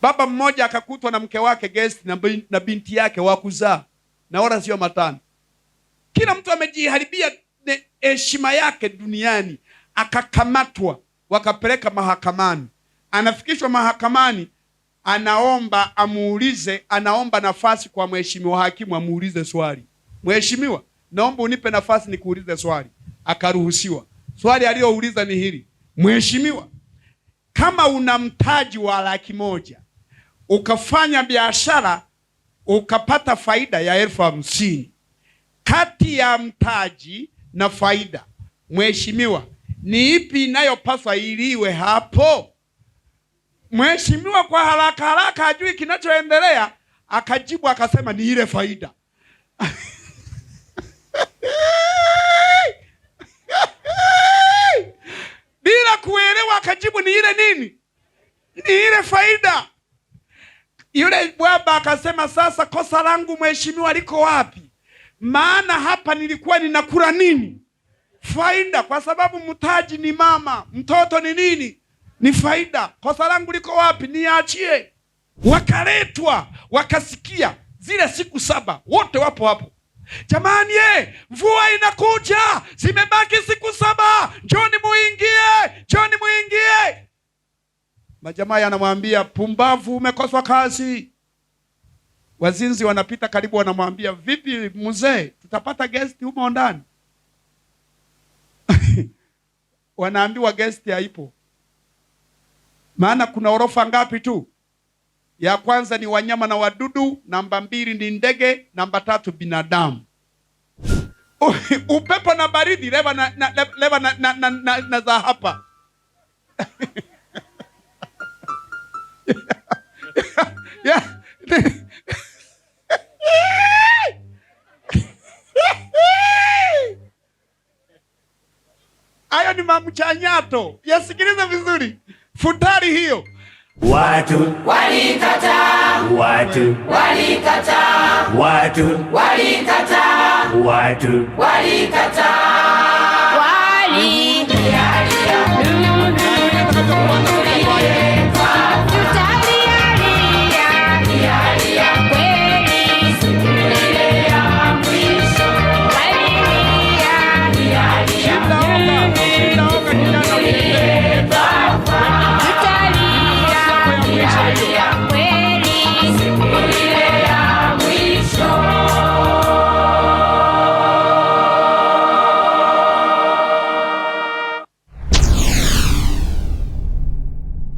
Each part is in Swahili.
Baba mmoja akakutwa na mke wake guest na binti yake wa kuzaa, na wala sio matano. Kila mtu amejiharibia heshima yake duniani. Akakamatwa, wakapeleka mahakamani. Anafikishwa mahakamani, anaomba amuulize, anaomba nafasi kwa mheshimiwa hakimu amuulize swali. Mheshimiwa, naomba unipe nafasi nikuulize swali. Akaruhusiwa. Swali aliyouliza ni hili: Mheshimiwa, kama una mtaji wa 100,000 ukafanya biashara ukapata faida ya 50,000, kati ya mtaji na faida, mheshimiwa, ni ipi inayopaswa iliwe hapo? Mheshimiwa kwa haraka haraka hajui kinachoendelea, akajibu akasema ni ile faida. Bila kuelewa akajibu ni ile nini? Ni ile faida. Yule bwaba akasema, sasa kosa langu mheshimiwa liko wapi? Maana hapa nilikuwa ninakula nini? Faida, kwa sababu mtaji ni mama, mtoto ni nini? Ni faida. Kosa langu liko wapi? Niachie. Wakaletwa, wakasikia zile siku 7, wote wapo hapo. Jamani, mvua inakuja, zimebaki siku 7, njoni muingie, njoni muingie. Majamaa yanamwambia, pumbavu, umekoswa kazi. Wazinzi wanapita karibu wanamwambia, vipi mzee, tutapata guest humo ndani? Wanaambiwa guest haipo. Maana kuna orofa ngapi tu? Ya kwanza ni wanyama na wadudu, namba 2 ni ndege, namba 3 binadamu. Upepo na baridi, leva na za hapa. Yeah. Hayo ni mamchanyato. Yasikilize vizuri. Futari hiyo. Watu walikataa, watu walikataa, watu walikataa, watu walikataa,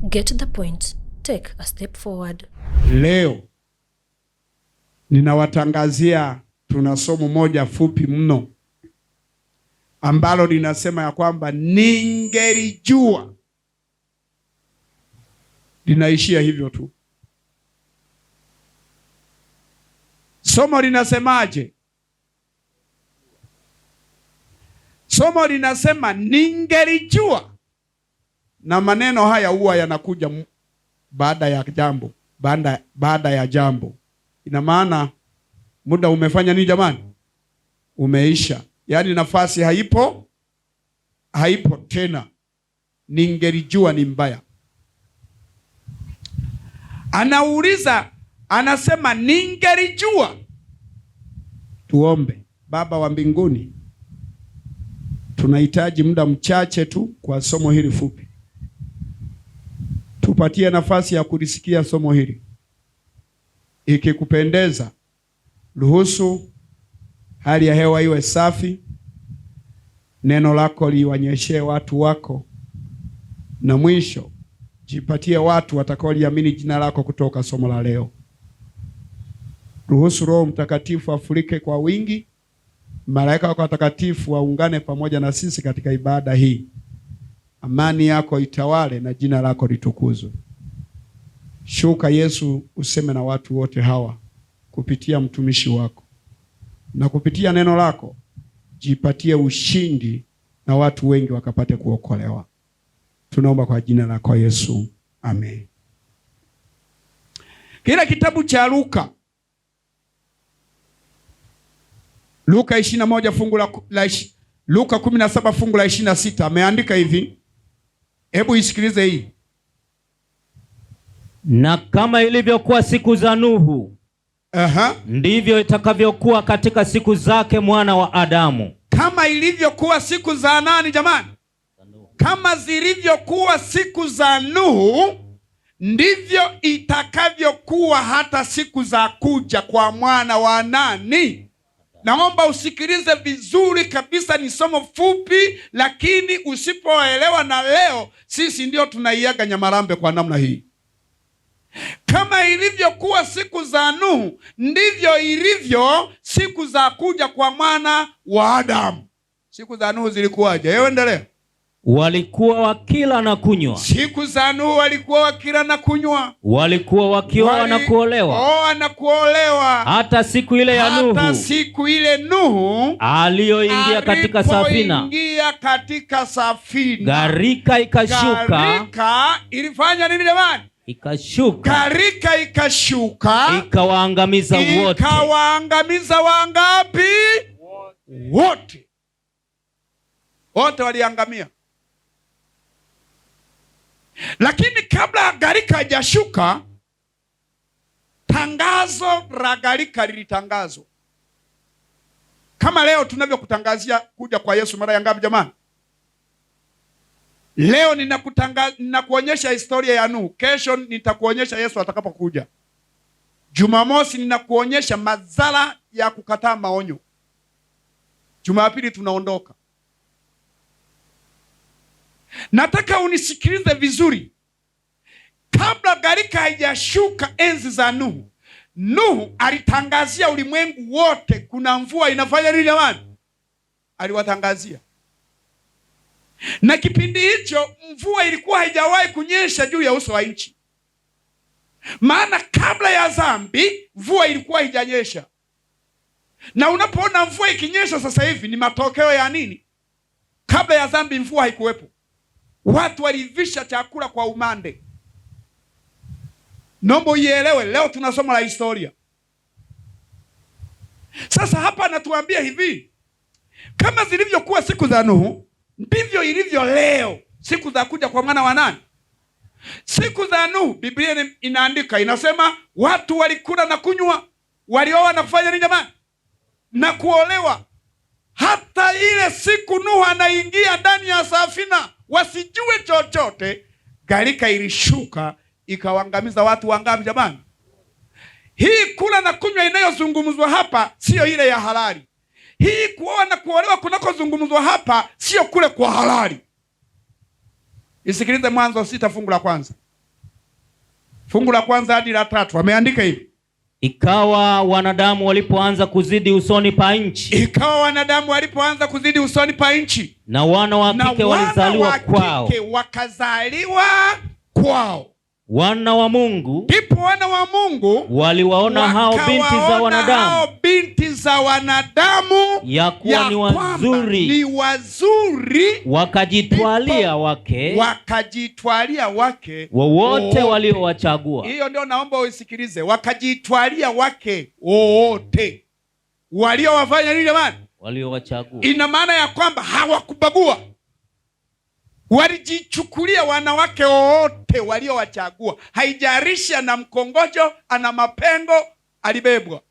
Get the point. Take a step forward. Leo ninawatangazia tuna somo moja fupi mno ambalo linasema ya kwamba ningelijua. Linaishia hivyo tu. Somo linasemaje? Somo linasema ningelijua. Na maneno haya huwa yanakuja baada ya jambo, baada ya jambo. Ina maana muda umefanya nini jamani? Umeisha. Yaani nafasi haipo tena. Ningelijua ni mbaya. Anauliza, anasema ningelijua. Tuombe. Baba wa mbinguni, tunahitaji muda mchache tu kwa somo hili fupi. Tupatie nafasi ya kulisikia somo hili. Ikikupendeza, ruhusu hali ya hewa iwe safi, neno lako liwanyeshe watu wako, na mwisho jipatie watu watakaoliamini jina lako kutoka somo la leo. Ruhusu Roho Mtakatifu afurike kwa wingi, malaika wako watakatifu waungane pamoja na sisi katika ibada hii. Amani yako itawale na jina lako litukuzwe. Shuka Yesu, useme na watu wote hawa kupitia mtumishi wako na kupitia neno lako, jipatie ushindi na watu wengi wakapate kuokolewa. Tunaomba kwa jina lako Yesu, amen. Kile kitabu cha Luka, Luka 21 fungu la Luka 17 fungu la 26 ameandika hivi. Hebu isikilize hii. Na kama ilivyokuwa siku za Nuhu, ndivyo itakavyokuwa katika siku zake mwana wa Adamu. Kama ilivyokuwa siku za nani jamani? Kama zilivyokuwa siku za Nuhu, ndivyo itakavyokuwa hata siku za kuja kwa mwana wa nani? Naomba usikilize vizuri kabisa, ni somo fupi, lakini usipoelewa na leo, sisi ndio tunaiaga Nyamarambe kwa namna hii. Kama ilivyokuwa siku za Nuhu, ndivyo ilivyo siku za kuja kwa mwana wa Adamu. Siku za Nuhu zilikuwaje? Ewe endelea. Walikuwa wakila na kunywa. Siku za Nuhu walikuwa wakila na kunywa. Walikuwa wakioa na kuolewa. Oa na kuolewa. Hata siku ile ya Nuhu. Hata siku ile Nuhu aliyoingia katika safina. Alipoingia katika safina. Gharika ikashuka. Gharika ilifanya nini jamani? Ikashuka. Gharika ikashuka. Ikawaangamiza wote. Ikawaangamiza wangapi? Wote. Wote waliangamia. Lakini kabla gharika haijashuka, tangazo la gharika lilitangazwa. Kama leo tunavyokutangazia kuja kwa Yesu mara ya ngapi jamani? Leo ninakuonyesha historia ya Nuhu. Kesho nitakuonyesha Yesu atakapokuja. Jumamosi ninakuonyesha madhara ya kukataa maonyo. Jumapili tunaondoka. Nataka unisikilize vizuri. Kabla gharika haijashuka enzi za Nuhu, Nuhu alitangazia ulimwengu wote kuna mvua inafanya nini jamani? Aliwatangazia. Na kipindi hicho mvua ilikuwa haijawahi kunyesha juu ya uso wa nchi. Maana kabla ya dhambi mvua ilikuwa haijanyesha. Na unapoona mvua ikinyesha sasa hivi ni matokeo ya nini? Kabla ya dhambi mvua haikuwepo. Watu walivisha chakula kwa umande. Naomba uielewe, leo tuna somo la historia. Sasa hapa anatuambia hivi, kama zilivyokuwa siku za Nuhu, ndivyo ilivyo leo, siku za kuja kwa mwana wa nani? Siku za Nuhu, Biblia inaandika, inasema watu walikula na kunywa, walioa na kufanya nini jamani? Na kuolewa. Hata ile siku Nuhu anaingia ndani ya safina, wasijue chochote, gharika ilishuka ikawaangamiza watu wangapi jamani? Hii kula na kunywa inayozungumzwa hapa sio ile ya halali. Hii kuoa na kuolewa kunakozungumzwa hapa sio kule kwa halali. Isikilize Mwanzo 6 fungu la kwanza. Fungu la kwanza hadi la 3 ameandika hivi. Ikawa wanadamu walipoanza kuzidi usoni pa nchi. Ikawa wanadamu walipoanza kuzidi usoni pa nchi. Na wana wa kike walizaliwa kwao. Na wana wa kike wakazaliwa kwao. Wana wa Mungu. Ndipo wana wa Mungu waliwaona hao binti za wanadamu. Hao binti za wanadamu ya kuwa ni wazuri. Ni wazuri. Wakajitwalia wake. Wakajitwalia wake wowote waliowachagua. Hiyo ndio naomba uisikilize. Wakajitwalia wake wowote waliowafanya nini jamani? Waliowachagua. Ina maana ya kwamba hawakubagua. Walijichukulia wanawake wote waliowachagua. Haijalishi ana mkongojo, ana mapengo, alibebwa.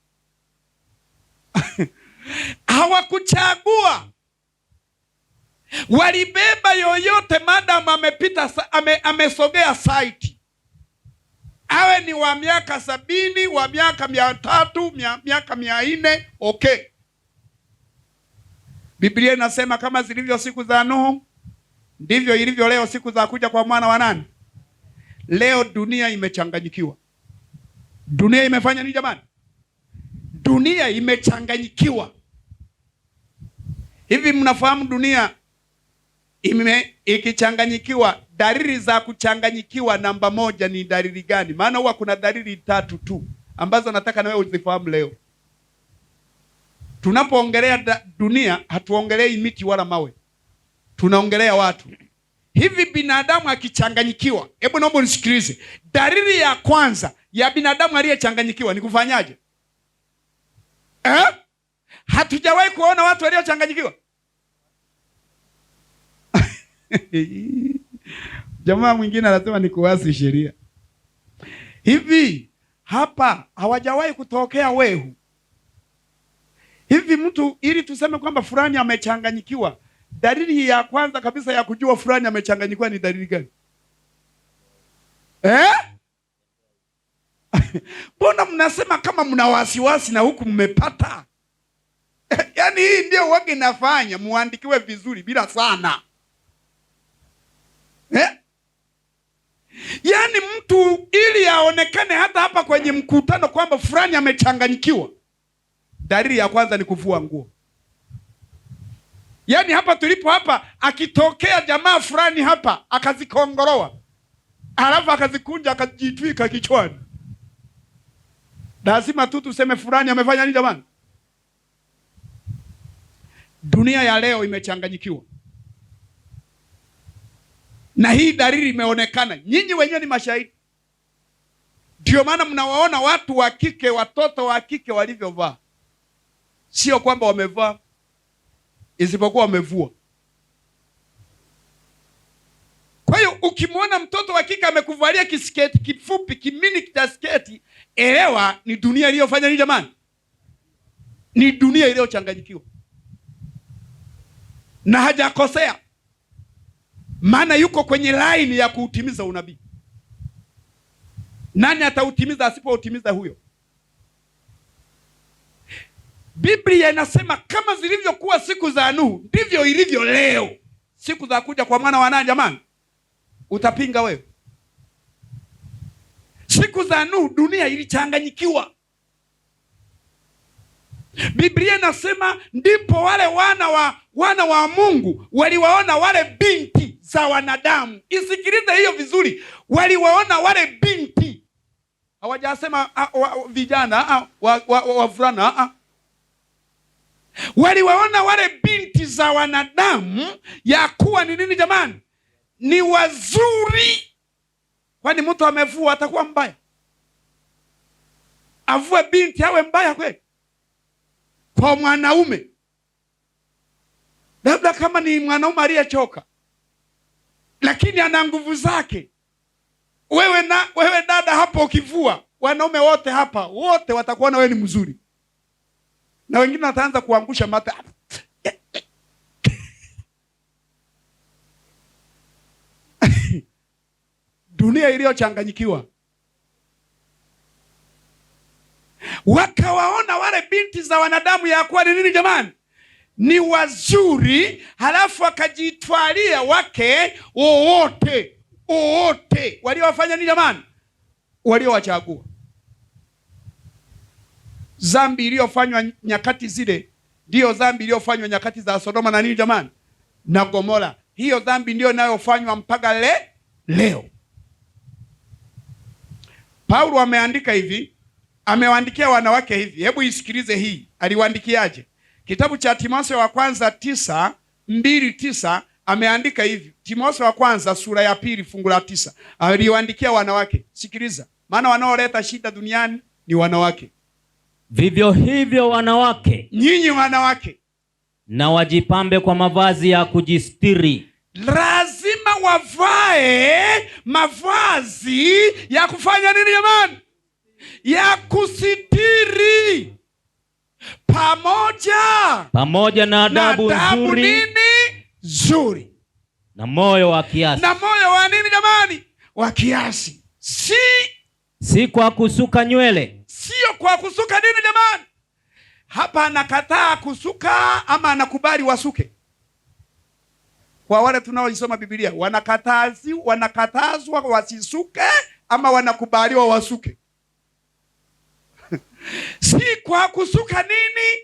Hawakuchagua. Walibeba yoyote madam amepita, amesogea site. Awe ni wa miaka 70, wa miaka 300, miaka 400, okay. Biblia inasema kama zilivyo siku za Nuhu, ndivyo ilivyo leo siku za kuja kwa mwana wa nani? Leo dunia imechanganyikiwa. Dunia imefanya nini jamani? Dunia imechanganyikiwa. Hivi mnafahamu dunia ikichanganyikiwa, dalili za kuchanganyikiwa namba 1 ni dalili gani? Maana huwa kuna dalili 3 tu ambazo nataka na wewe uzifahamu leo. Tunapoongelea dunia hatuongelei miti wala mawe. Tunaongelea watu. Hivi binadamu akichanganyikiwa, hebu naomba unisikilize. Dalili ya kwanza ya binadamu aliyechanganyikiwa ni kufanyaje? Hatujawahi kuona watu waliochanganyikiwa. Jamaa mwingine anasema ni kuasi sheria. Hivi hapa hawajawahi kutokea wehu? Hivi mtu ili tuseme kwamba fulani amechanganyikiwa, dalili ya kwanza kabisa ya kujua fulani amechanganyikiwa ni dalili gani? Eh? Mbona mnasema kama mna wasiwasi na huku mmepata? Yaani hii ndio wage nafanya muandikiwe vizuri bila sana. Eh? Yaani mtu ili aonekane hata hapa kwenye mkutano kwamba fulani amechanganyikiwa, dalili ya kwanza ni kuvua nguo. Yaani hapa tulipo hapa, akitokea jamaa fulani hapa akazikongoroa, alafu akazikunja akajitwika kichwani, lazima tu tuseme fulani amefanya nini jamani? Dunia ya leo imechanganyikiwa, na hii dalili imeonekana. Nyinyi wenyewe ni mashahidi. Ndio maana mnawaona watu wa kike, watoto wa kike walivyovaa. Sio kwamba wamevaa, isipokuwa wamevua. Kwa hiyo ukimwona mtoto wa kike amekuvalia kisketi kifupi, kimini cha sketi, elewa ni dunia iliyofanya nini jamani? Ni dunia iliyochanganyikiwa. Na hajakosea, maana yuko kwenye line ya kuutimiza unabii. Nani atautimiza asipoutimiza huyo? Biblia inasema kama zilivyokuwa siku za Nuhu ndivyo ilivyo leo, siku za kuja kwa mwana wa nani jamani? Utapinga wewe? Siku za Nuhu dunia ilichanganyikiwa. Biblia inasema ndipo wale wana wa Mungu waliwaona wale binti za wanadamu. Isikilize hiyo vizuri, waliwaona wale binti. Hawajasema vijana, wavulana. Waliwaona wale binti za wanadamu ya kuwa ni nini jamani? Ni wazuri. Kwani mtu amevua atakuwa mbaya? Avue binti awe mbaya kweli? Kwa mwanaume, labda kama ni mwanaume aliyechoka, lakini ana nguvu zake. Wewe dada hapo ukivua, wanaume wote hapa wote watakuona wewe ni mzuri, na wengine wataanza kuangusha mate. Dunia iliyochanganyikiwa. Wakawaona wale binti za wanadamu ya kuwa ni nini jamani? Ni wazuri, halafu wakajitwalia wake wowote wowote waliowafanya nini jamani? Waliowachagua. Dhambi iliyofanywa nyakati zile ndiyo dhambi iliyofanywa nyakati za Sodoma na nini jamani? Na Gomora. Hiyo dhambi ndiyo inayofanywa mpaka leo. Paulo ameandika hivi, amewaandikia wanawake hivi. Hebu isikilize hii. Aliwaandikiaje? Kitabu cha Timotheo wa kwanza 9:2-9 ameandika hivi. Timotheo wa kwanza sura ya 2 fungu la 9. Aliwaandikia wanawake. Sikiliza. Maana wanaoleta shida duniani ni wanawake. Vivyo hivyo wanawake, nyinyi wanawake, na wajipambe kwa mavazi ya kujistiri. Lazima wavae mavazi ya kufanya nini jamani? Ya kusitiri. Pamoja na adabu nzuri, nini? Nzuri. Na moyo wa kiasi. Na moyo wa nini jamani? Wa kiasi. Si kwa kusuka nywele. Sio kwa kusuka nini jamani? Hapa anakataa kusuka ama anakubali wasuke? Kwa wale tunaoisoma Biblia, wanakatazwa wasisuke ama wanakubaliwa wasuke? Si kwa kusuka nini?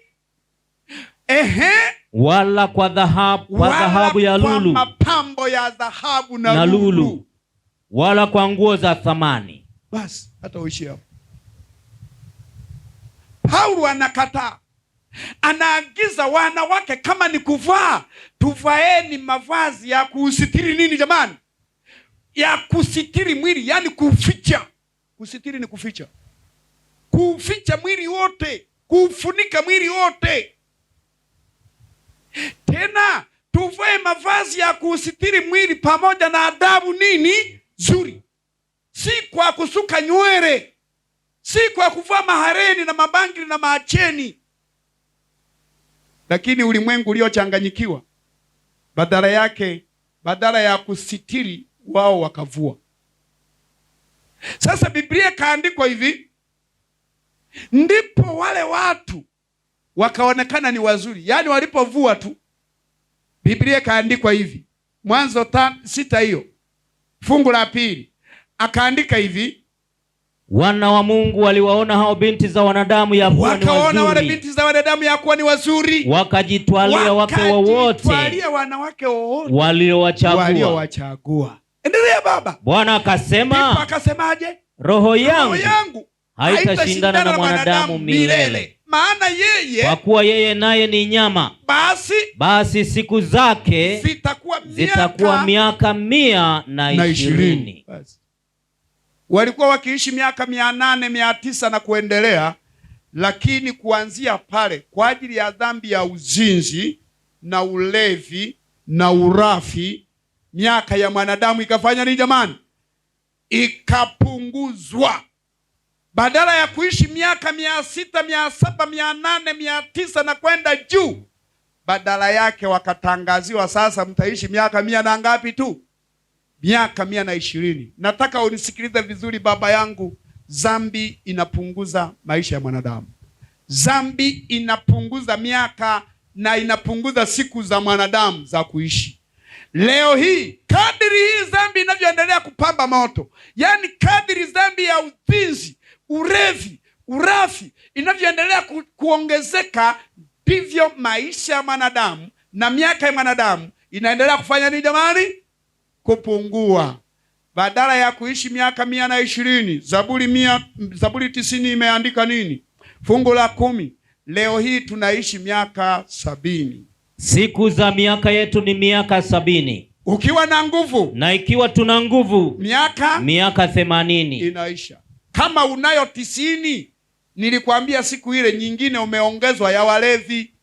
Ehe. Wala kwa dhahabu ya lulu, kwa mapambo ya dhahabu na lulu, wala kwa nguo za thamani. Basi hata uishi hapo. Paulo anakataa. Anaagiza wanawake kama ni kuvaa, tuvaeni mavazi ya kusitiri nini jamani? Ya kusitiri mwili, yani kuficha. Kusitiri ni kuficha. Kuficha mwili wote, kufunika mwili wote. Tena tuvae mavazi ya kusitiri mwili pamoja na adabu nini? Nzuri. si kwa kusuka nywele, si kwa kuvaa mahareni na mabangili na maacheni. Lakini ulimwengu uliochanganyikiwa, badala yake, badala ya kusitiri, wao wakavua. Sasa Biblia kaandikwa hivi, ndipo wale watu wakaonekana ni wazuri, yaani walipovua tu. Biblia kaandikwa hivi, Mwanzo 6 hiyo fungu la 2, akaandika hivi, wana wa Mungu waliwaona hao binti za wanadamu ya kuwa ni wazuri, wakaona wale binti za wanadamu ya kuwa ni wazuri, wakajitwalia wake wowote, wakajitwalia wanawake wowote waliowachagua. Endelea baba. Bwana akasema, ndipo akasemaje? Roho yangu haitashindana na mwanadamu milele, maana yeye, kwa kuwa yeye naye ni nyama, basi siku zake zitakuwa miaka 120. Basi walikuwa wakiishi miaka 800, 900 na kuendelea, lakini kuanzia pale, kwa ajili ya dhambi ya uzinzi na ulevi na urafi, miaka ya mwanadamu ikafanya nini jamani? Ikapunguzwa. Badala ya kuishi miaka 600, 700, 800, 900 na kwenda juu, badala yake wakatangaziwa sasa mtaishi miaka 100 na ngapi tu? Miaka 120. Nataka unisikilize vizuri baba yangu, dhambi inapunguza maisha ya mwanadamu. Dhambi inapunguza miaka na inapunguza siku za mwanadamu za kuishi. Leo hii kadiri hii dhambi inavyoendelea kupamba moto, yani kadiri dhambi ya uzinzi, urevi, urafi inavyoendelea kuongezeka, ndivyo maisha ya mwanadamu na miaka ya mwanadamu inaendelea kufanya nini jamani? Kupungua. Badala ya kuishi miaka 120, Zaburi 90 imeandika nini? Fungu la 10. Leo hii tunaishi miaka 70. Siku za miaka yetu ni miaka 70. Ukiwa na nguvu, na ikiwa tuna nguvu, miaka 80 inaisha. Kama unayo 90, nilikwambia siku ile nyingine umeongezwa ya walevi,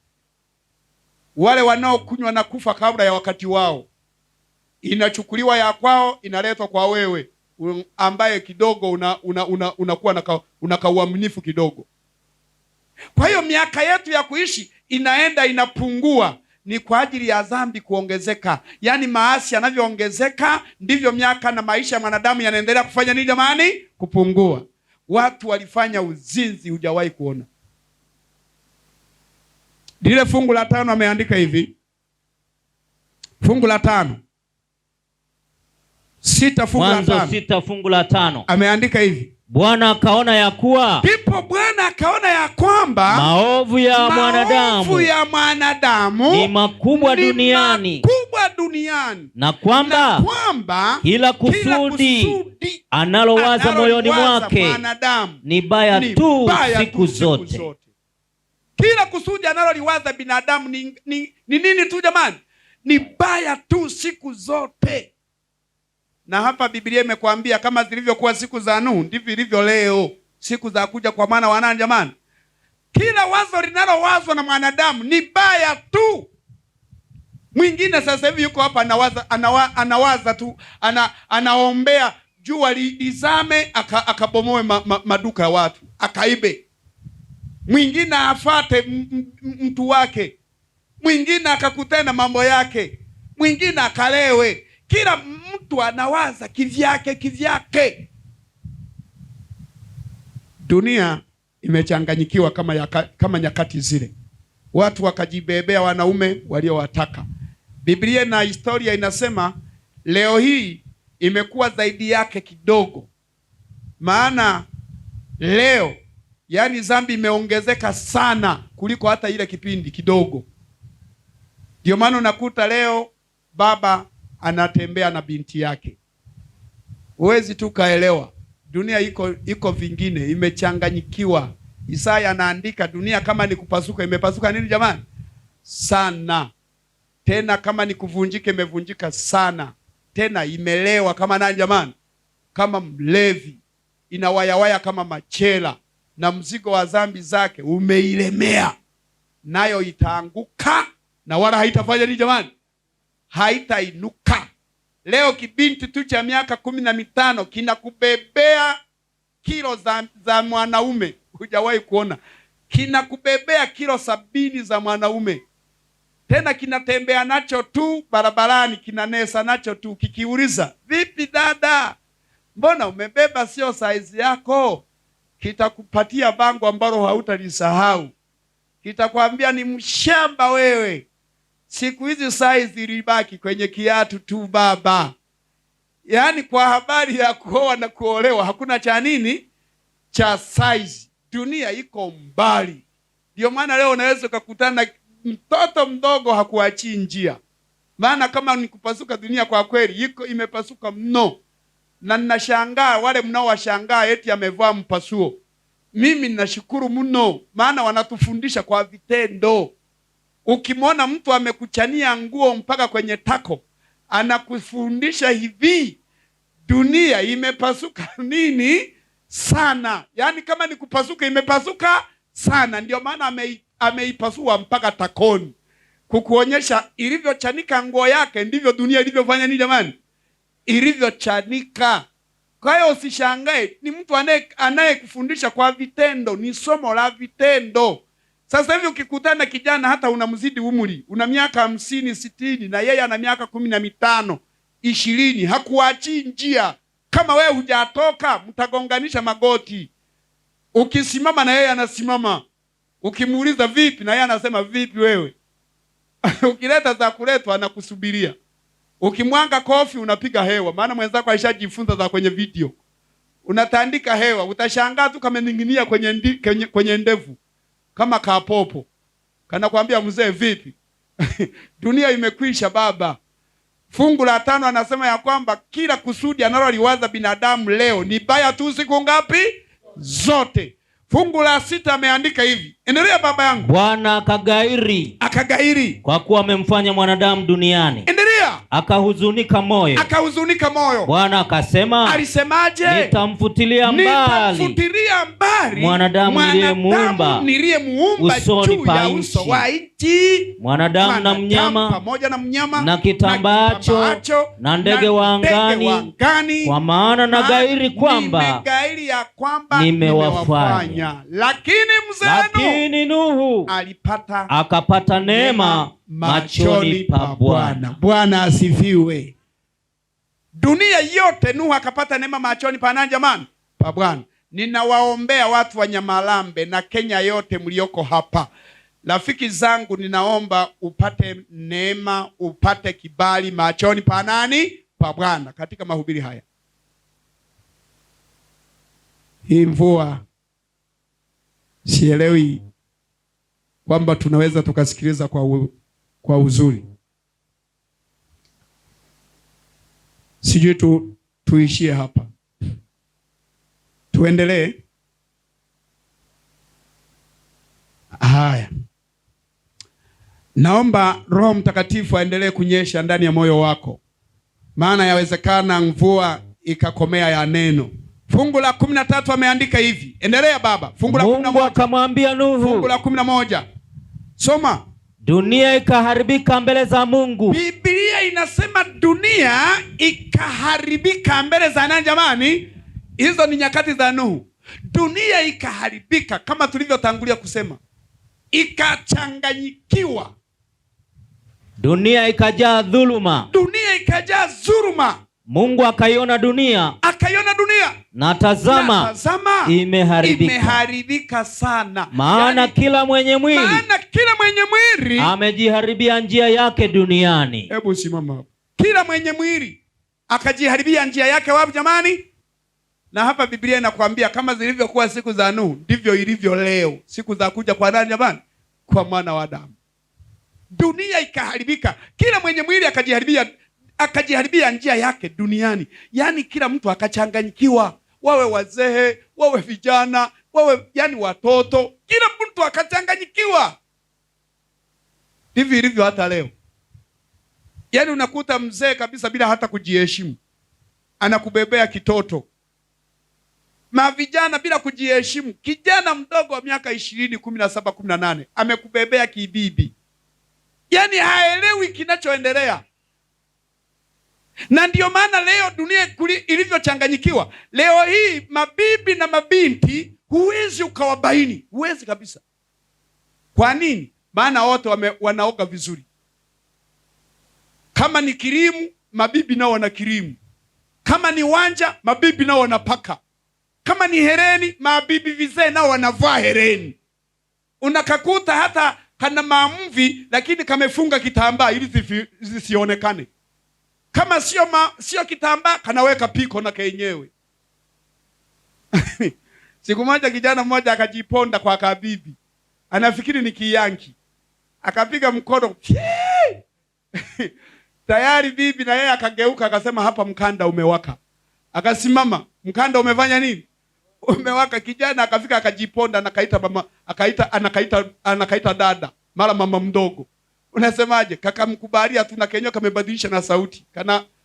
wale wanaokunywa na kufa kabla ya wakati wao. Inachukuliwa ya kwao inaletwa kwa wewe ambaye kidogo unakuwa una kauaminifu kidogo. Kwa hiyo miaka yetu ya kuishi inaenda inapungua, ni kwa ajili ya dhambi kuongezeka. Yaani maasi yanavyoongezeka ndivyo miaka na maisha ya mwanadamu yanaendelea kufanya nini jamani? Kupungua. Watu walifanya uzinzi hujawahi kuona. Lile fungu la 5 ameandika hivi. Fungu la 5. 6 fungu la 5. Mwanzo 6 fungu la 5. Ameandika hivi. Bwana akaona ya kuwa, ndipo Bwana akaona ya kwamba maovu ya mwanadamu ni makubwa duniani, na kwamba kila kusudi analowaza moyoni mwake ni baya tu siku zote. Kila kusudi analoliwaza binadamu ni nini tu jamani? Ni baya tu siku zote. Na hapa Biblia imekwambia kama zilivyokuwa siku za Nuhu ndivyo ilivyo leo, siku za kuja kwa mwana wa nani jamani? Kila wazo linalowazwa na mwanadamu ni baya tu. Mwingine sasa hivi yuko hapa anawaza, anawaza tu, anaombea jua lizame akabomoe maduka ya watu, akaibe. Mwingine afate mtu wake, mwingine akakutana mambo yake, mwingine akalewe. Kila mtu anawaza kivyake kivyake. Dunia imechanganyikiwa kama nyakati zile. Watu wakajibebea wanaume waliowataka. Biblia na historia inasema leo hii imekuwa zaidi yake kidogo. Maana leo yani dhambi imeongezeka sana kuliko hata ile kipindi kidogo. Ndio maana unakuta leo baba anatembea na binti yake. Huwezi tu kaelewa. Dunia iko vingine, imechanganyikiwa. Isaya anaandika dunia kama ni kupasuka, imepasuka nini jamani? Sana. Tena kama ni kuvunjika, imevunjika sana. Tena imelewa kama nani jamani? Kama mlevi. Inawayawaya kama machela, na mzigo wa dhambi zake umeilemea. Nayo itaanguka na wala haitafanya nini jamani? Haitainuka. Leo kibinti tu cha miaka 15 kinakubebea kilo za mwanaume, hujawahi kuona. Kinakubebea kilo 70 za mwanaume. Tena kinatembea nacho tu barabarani, kinanesa nacho tu. Kikiuliza, vipi dada, mbona umebeba sio size yako? Kitakupatia bango ambalo hautalisahau. Kitakwambia ni mshamba wewe. Siku hizi size ilibaki kwenye kiatu tu baba. Yaani kwa habari ya kuoa na kuolewa hakuna cha nini? Cha size. Dunia iko mbali. Ndio maana leo unaweza ukakutana mtoto mdogo hakuachii njia. Maana kama ni kupasuka dunia kwa kweli iko imepasuka mno. Na ninashangaa wale mnaowashangaa eti amevaa mpasuo. Mimi ninashukuru mno, maana wanatufundisha kwa vitendo. Ukimwona mtu amekuchania nguo mpaka kwenye tako, anakufundisha hivi, dunia imepasuka nini sana. Yaani kama ni kupasuka imepasuka sana. Ndio maana ameipasua mpaka takoni, kukuonyesha ilivyochanika nguo yake ndivyo dunia ilivyofanya nini jamani? Ilivyochanika. Kwa hiyo usishangae, ni mtu anayekufundisha kwa vitendo, ni somo la vitendo. Sasa hivi ukikutana kijana hata unamzidi umri, una miaka 50, 60 na yeye ana miaka 15, 20, hakuachii njia. Kama wewe hujatoka mtagonganisha magoti. Ukisimama na yeye anasimama. Ukimuuliza vipi na yeye anasema vipi wewe. Ukileta za kuletwa anakusubiria. Ukimwanga kofi unapiga hewa, maana mwenzako alishajifunza za kwenye video. Unatandika hewa, utashangaa tu kameninginia kwenye ndevu kama kapopo. Kanakwambia mzee vipi? Dunia imekwisha baba. Fungu la 5 anasema ya kwamba kila kusudi analoliwaza binadamu leo ni baya tu siku ngapi? Zote. Fungu la 6 ameandika hivi. Endelea baba yangu. Bwana akagairi. Akagairi. Kwa kuwa amemfanya mwanadamu duniani. Endelea. Akahuzunika moyo. Akahuzunika moyo. Bwana akasema, Alisemaje? Nitamfutilia mbali. Nitamfutilia mbali mwanadamu niliyemuumba niliyemuumba usoni juu pa ya uso nchi. wa nchi. Mwanadamu na mnyama pamoja na mnyama na kitambaacho na ndege wa angani, kwa maana nagairi kwamba nimegairi ya kwamba nimewafanya. Lakini mzee Lakini Nuhu alipata akapata neema machoni pa Bwana. Bwana asifiwe. Dunia yote Nuhu akapata neema machoni pa nani jamani? Pa Bwana. Ninawaombea watu wa Nyamarambe na Kenya yote mlioko hapa. Rafiki zangu, ninaomba upate neema, upate kibali machoni pa nani? Pa Bwana katika mahubiri haya. Hii mvua sielewi kwamba tunaweza tukasikiliza kwa uzuri. Sijui tuishie hapa. Tuendelee. Haya. Naomba Roho Mtakatifu aendelee kunyesha ndani ya moyo wako. Maana yawezekana mvua ikakomea ya neno. Fungu la 13 ameandika hivi. Endelea baba. Fungu la 11. Mungu akamwambia Nuhu. Fungu la 11. Soma. Dunia ikaharibika mbele za Mungu. Biblia inasema dunia ikaharibika mbele za nani jamani? Hizo ni nyakati za Nuhu. Dunia ikaharibika kama tulivyotangulia kusema. Ikachanganyikiwa. Dunia ikajaa dhuluma. Dunia ikajaa dhuluma. Mungu akaiona dunia. Akaiona dunia. Na tazama, imeharibika. Imeharibika sana. Maana yani, kila mwenye mwili, maana kila mwenye mwili amejiharibia njia yake duniani. Hebu simama hapo. Kila mwenye mwili akajiharibia njia yake wapi jamani? Na hapa Biblia inakwambia kama zilivyokuwa siku za Nuhu ndivyo ilivyo leo, siku za kuja kwa nani jamani? Kwa mwana wa Adamu. Dunia ikaharibika, kila mwenye mwili akajiharibia njia yake duniani. Yaani kila mtu akachanganyikiwa, wawe wazee, wawe vijana, wawe yani watoto, kila mtu akachanganyikiwa. Ndivyo ilivyo hata leo. Yaani unakuta mzee kabisa bila hata kujiheshimu anakubebea kitoto. Mavijana bila kujiheshimu, kijana mdogo wa miaka 20, 17, 18 amekubebea kibibi. Yaani haelewi kinachoendelea. Na ndiyo maana leo dunia ilivyochanganyikiwa, leo hii mabibi na mabinti huwezi ukawabaini, huwezi kabisa. Kwa nini? Maana wote wanaoga vizuri. Kama ni kirimu, mabibi nao wana kirimu. Kama ni wanja, mabibi nao wanapaka. Kama ni hereni, mabibi vizee nao wanavaa hereni. Unakakuta hata kana maamvi, lakini kamefunga kitambaa ili zisionekane. Kama sio kitambaa, kanaweka piko na kenyewe. Siku moja kijana mmoja akajiponda kwa kabibi, anafikiri ni kiyanki, akapiga mkono tayari bibi na yeye akageuka akasema, hapa mkanda umewaka. Akasimama, mkanda umefanya nini? Umewaka. Kijana akafika akajiponda, anakaita mama, anakaita dada, mara mama mdogo. Unasemaje? Kakamkubalia tu na kenyewe kamebadilisha na sauti.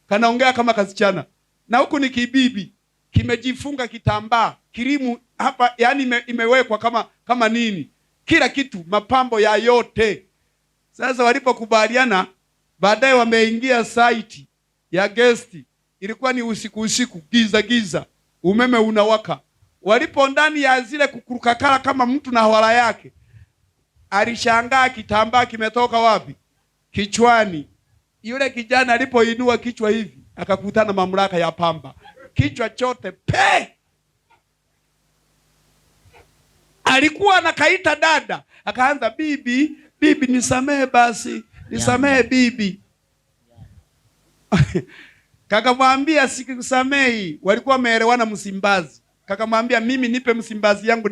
Kanaongea kama kasichana. Na huku ni kibibi, kimejifunga kitambaa, kirimu hapa, yani imewekwa kama nini? Kila kitu, mapambo ya yote. Sasa walipokubaliana, baadaye wameingia site ya guest. Ilikuwa ni usiku usiku, giza giza, umeme unawaka. Walipo ndani ya zile kukurukakara kama mtu na hawala yake, alishangaa kitambaa kimetoka wapi? Kichwani. Yule kijana alipoinua kichwa hivi, akakutana mamlaka ya pamba. Kichwa chote pe. Alikuwa anakaita dada, akaanza bibi, bibi nisamehe basi, nisamehe bibi. Kakamwambia sikusamei. Walikuwa wameelewana Msimbazi. Kakamwambia mimi nipe Msimbazi yangu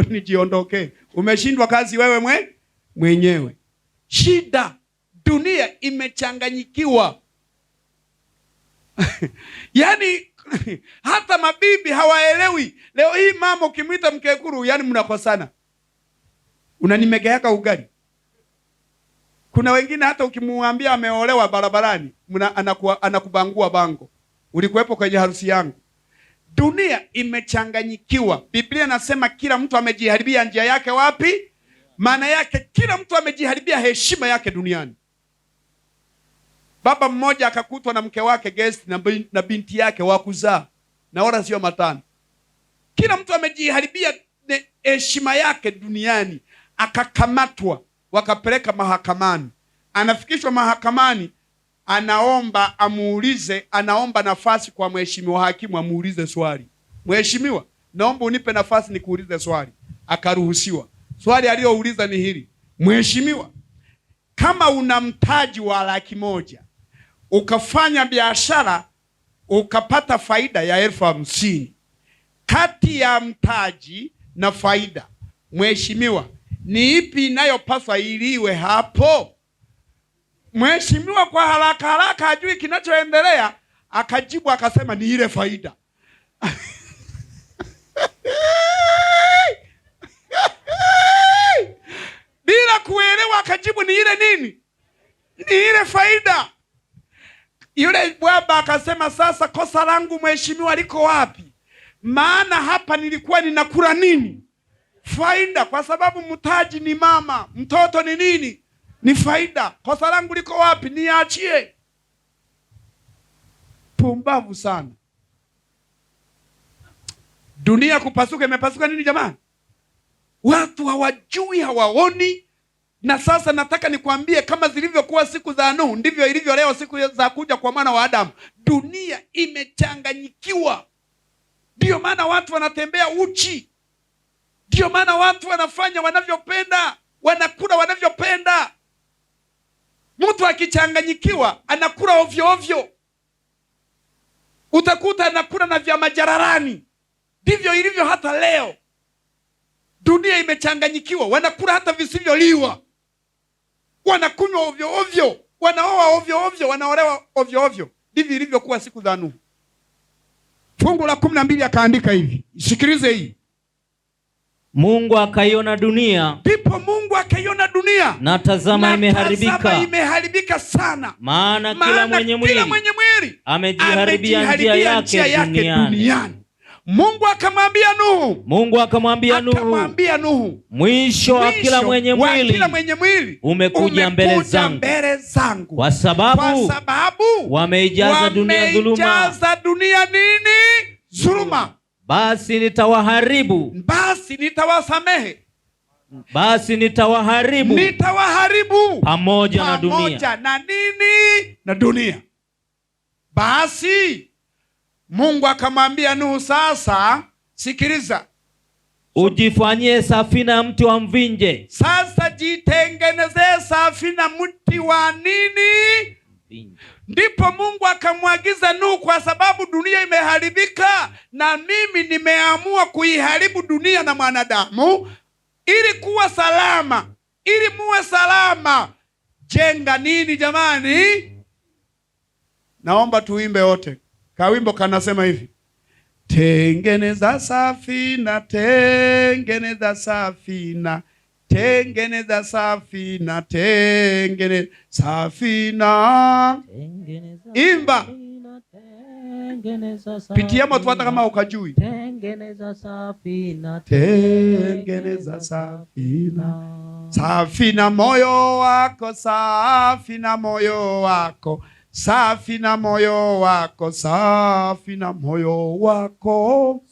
nijiondoke. Umeshindwa kazi wewe mwenyewe. Shida, dunia imechanganyikiwa. Yaani hata mabibi hawaelewi. Leo hii mama ukimwita mkekuru, yani mnakosana. Unanimegeaka ugali. Kuna wengine hata ukimwambia ameolewa barabarani, anakubangua bango. Ulikuwepo kwenye harusi yangu. Dunia imechanganyikiwa. Biblia nasema kila mtu amejiharibia njia yake wapi? Maana yake kila mtu amejiharibia heshima yake duniani. Baba mmoja akakutwa na mke wake guest na binti yake wa kuzaa, na wala sio matano. Kila mtu amejiharibia heshima yake duniani. Akakamatwa, wakapeleka mahakamani. Anafikishwa mahakamani, anaomba amuulize, anaomba nafasi kwa mheshimiwa hakimu amuulize swali. Mheshimiwa, naomba unipe nafasi nikuulize swali. Akaruhusiwa. Swali aliyouliza ni hili: mheshimiwa, kama una mtaji wa 100,000 ukafanya biashara ukapata faida ya 50,000, kati ya mtaji na faida, mheshimiwa, ni ipi inayopaswa iliwe hapo? Mheshimiwa kwa haraka haraka hajui kinachoendelea, akajibu akasema ni ile faida. Bila kuelewa akajibu ni ile nini? Ni ile faida. Yule baba akasema, sasa kosa langu mheshimiwa liko wapi? Maana hapa nilikuwa ninakula nini? Faida. Kwa sababu mtaji ni mama, mtoto ni nini? Ni faida. Kosa langu liko wapi? Niachie. Pumbavu sana. Dunia kupasuka, imepasuka nini jamani? Watu hawajui, hawaoni. Na sasa nataka nikwambie, kama zilivyokuwa siku za Nuhu ndivyo ilivyo leo siku za kuja kwa mwana wa Adamu. Dunia imechanganyikiwa. Ndio maana watu wanatembea uchi. Ndio maana watu wanafanya wanavyopenda, wanakula wanavyopenda. Mtu akichanganyikiwa anakula ovyo ovyo. Utakuta anakula na vya majararani. Ndivyo ilivyo hata leo. Dunia imechanganyikiwa, wanakula hata visivyoliwa. Wanakunywa ovyo ovyo, wanaoa ovyo ovyo, wanaolewa ovyo ovyo. Ndivyo ilivyokuwa siku za Nuhu. Fungu la 12 akaandika hivi. Sikilize hii. Mungu akaiona dunia. Ndipo Mungu akaiona dunia. Na tazama imeharibika. Tazama imeharibika sana. Maana kila mwenye mwili amejiharibia njia yake duniani. Mungu akamwambia Nuhu, Mungu akamwambia Nuhu, akamwambia Nuhu, mwisho wa kila mwenye wa mwili kila mwenye mwili umekuja mbele zangu, mbele zangu, kwa sababu kwa sababu wameijaza dunia dhuluma, wameijaza dunia nini? Dhuluma. Basi nitawaharibu, basi nitawasamehe, basi nitawaharibu, nitawaharibu pamoja na dunia, pamoja na nini? Na dunia. Basi Mungu akamwambia Nuhu, sasa sikiliza, ujifanyie safina ya mti wa mvinje. Sasa jitengenezee safina mti wa nini? Ndipo Mungu akamwagiza Nuhu, kwa sababu dunia imeharibika na mimi nimeamua kuiharibu dunia na mwanadamu, ili kuwa salama, ili muwe salama, jenga nini jamani? Naomba tuimbe wote. Kawimbo kanasema hivi: tengeneza safina, tengeneza safina, tengeneza safina, tengeneza safina. Imba. Pitia moto hata kama ukajui. Tengeneza safina, tengeneza safina. Safina moyo wako, safina moyo wako, safina moyo wako, safina moyo wako,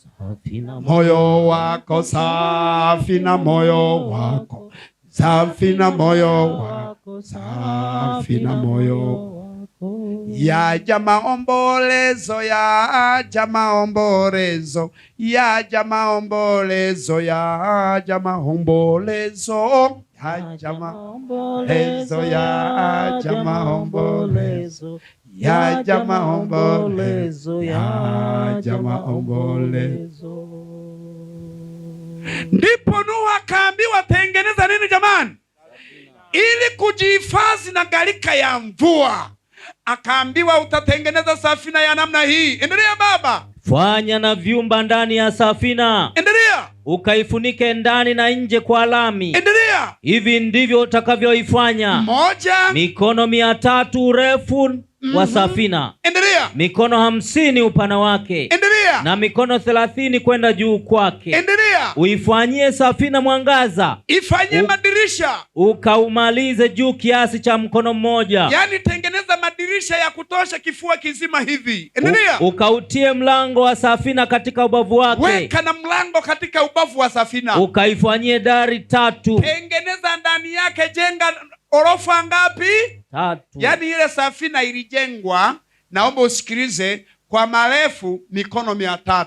moyo wako, safina moyo wako, safina moyo wako, safina moyo wako. Yaja maombolezo, yaja maombolezo, yaja maombolezo, yaja maombolezo, yaja maombolezo, yaja maombolezo, yaja maombolezo, yaja maombolezo. Ndipo Nuhu akaambiwa tengeneza nini jamani? Ili kujihifadhi na gharika ya mvua. Akaambiwa utatengeneza safina ya namna hii. Endelea baba. Fanya na vyumba ndani ya safina. Endelea. Ukaifunike ndani na nje kwa lami. Endelea. Hivi ndivyo utakavyoifanya. Moja. Mikono 300 urefu wa safina. Endelea. Mikono 50 upana wake. Endelea. Na mikono 30 kwenda juu kwake. Endelea. Uifanyie safina mwangaza. Ifanyie madirisha. Ukaumalize juu kiasi cha mkono mmoja. Yaani tengeneza madirisha ya kutosha kifua kizima hivi. Endelea. Ukautie mlango wa safina katika ubavu wake. Weka na mlango katika ubavu wa safina. Ukaifanyie dari 3. Tengeneza ndani yake, jenga orofa ngapi? 3. Yaani ile safina ilijengwa, naomba usikilize, kwa marefu mikono 300,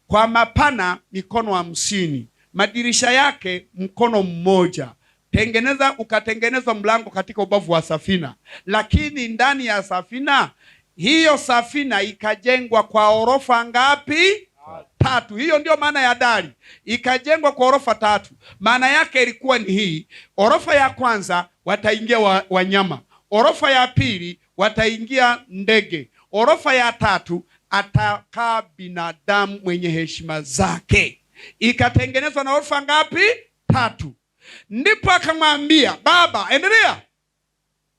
kwa mapana mikono 50, madirisha yake mkono mmoja. Tengeneza, ukatengenezwa mlango katika ubavu wa safina. Lakini ndani ya safina hiyo, safina ikajengwa kwa orofa ngapi? 3. Hiyo ndio maana ya dari. Ikajengwa kwa orofa 3. Maana yake ilikuwa ni hii: orofa ya kwanza wataingia wanyama, orofa ya pili wataingia ndege, orofa ya 3 atakaa binadamu mwenye heshima zake. Ikatengenezwa na orofa ngapi? 3. Ndipo akamwambia baba, endelea.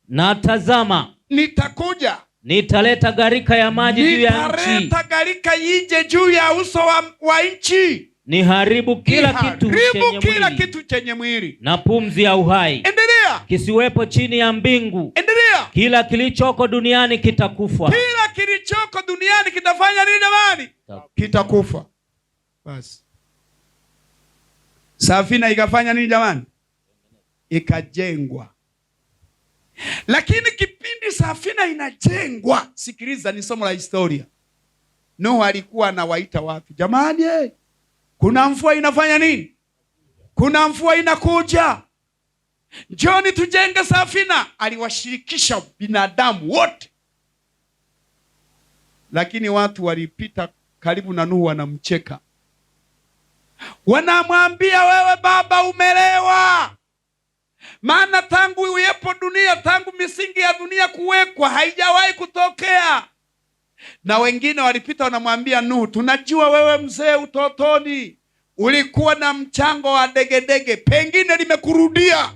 Na tazama, nitakuja, nitaleta gharika ya maji juu ya nchi, nitaleta gharika ije juu ya uso wa nchi, niharibu kila kitu chenye kila mwili, kitu chenye mwili na pumzi ya uhai. Endelea. Kisiwepo chini ya mbingu. Endelea. Kila kilichoko duniani kitakufa. Kila kilichoko duniani kitafanya nini jamani? Kitakufa. Basi safina ikafanya nini jamani? Ikajengwa. Lakini kipindi safina inajengwa, sikiliza, ni somo la historia. Nuhu alikuwa anawaita watu, jamani, kuna mvua inafanya nini? Kuna mvua inakuja, njoni tujenge safina. Aliwashirikisha binadamu wote, lakini watu walipita karibu na Nuhu wanamcheka, wanamwambia wewe baba umelewa, maana tangu uyepo dunia, tangu misingi ya dunia kuwekwa, haijawahi kutokea. Na wengine walipita wanamwambia Nuhu, tunajua wewe mzee utotoni ulikuwa na mchango wa degedege, pengine limekurudia.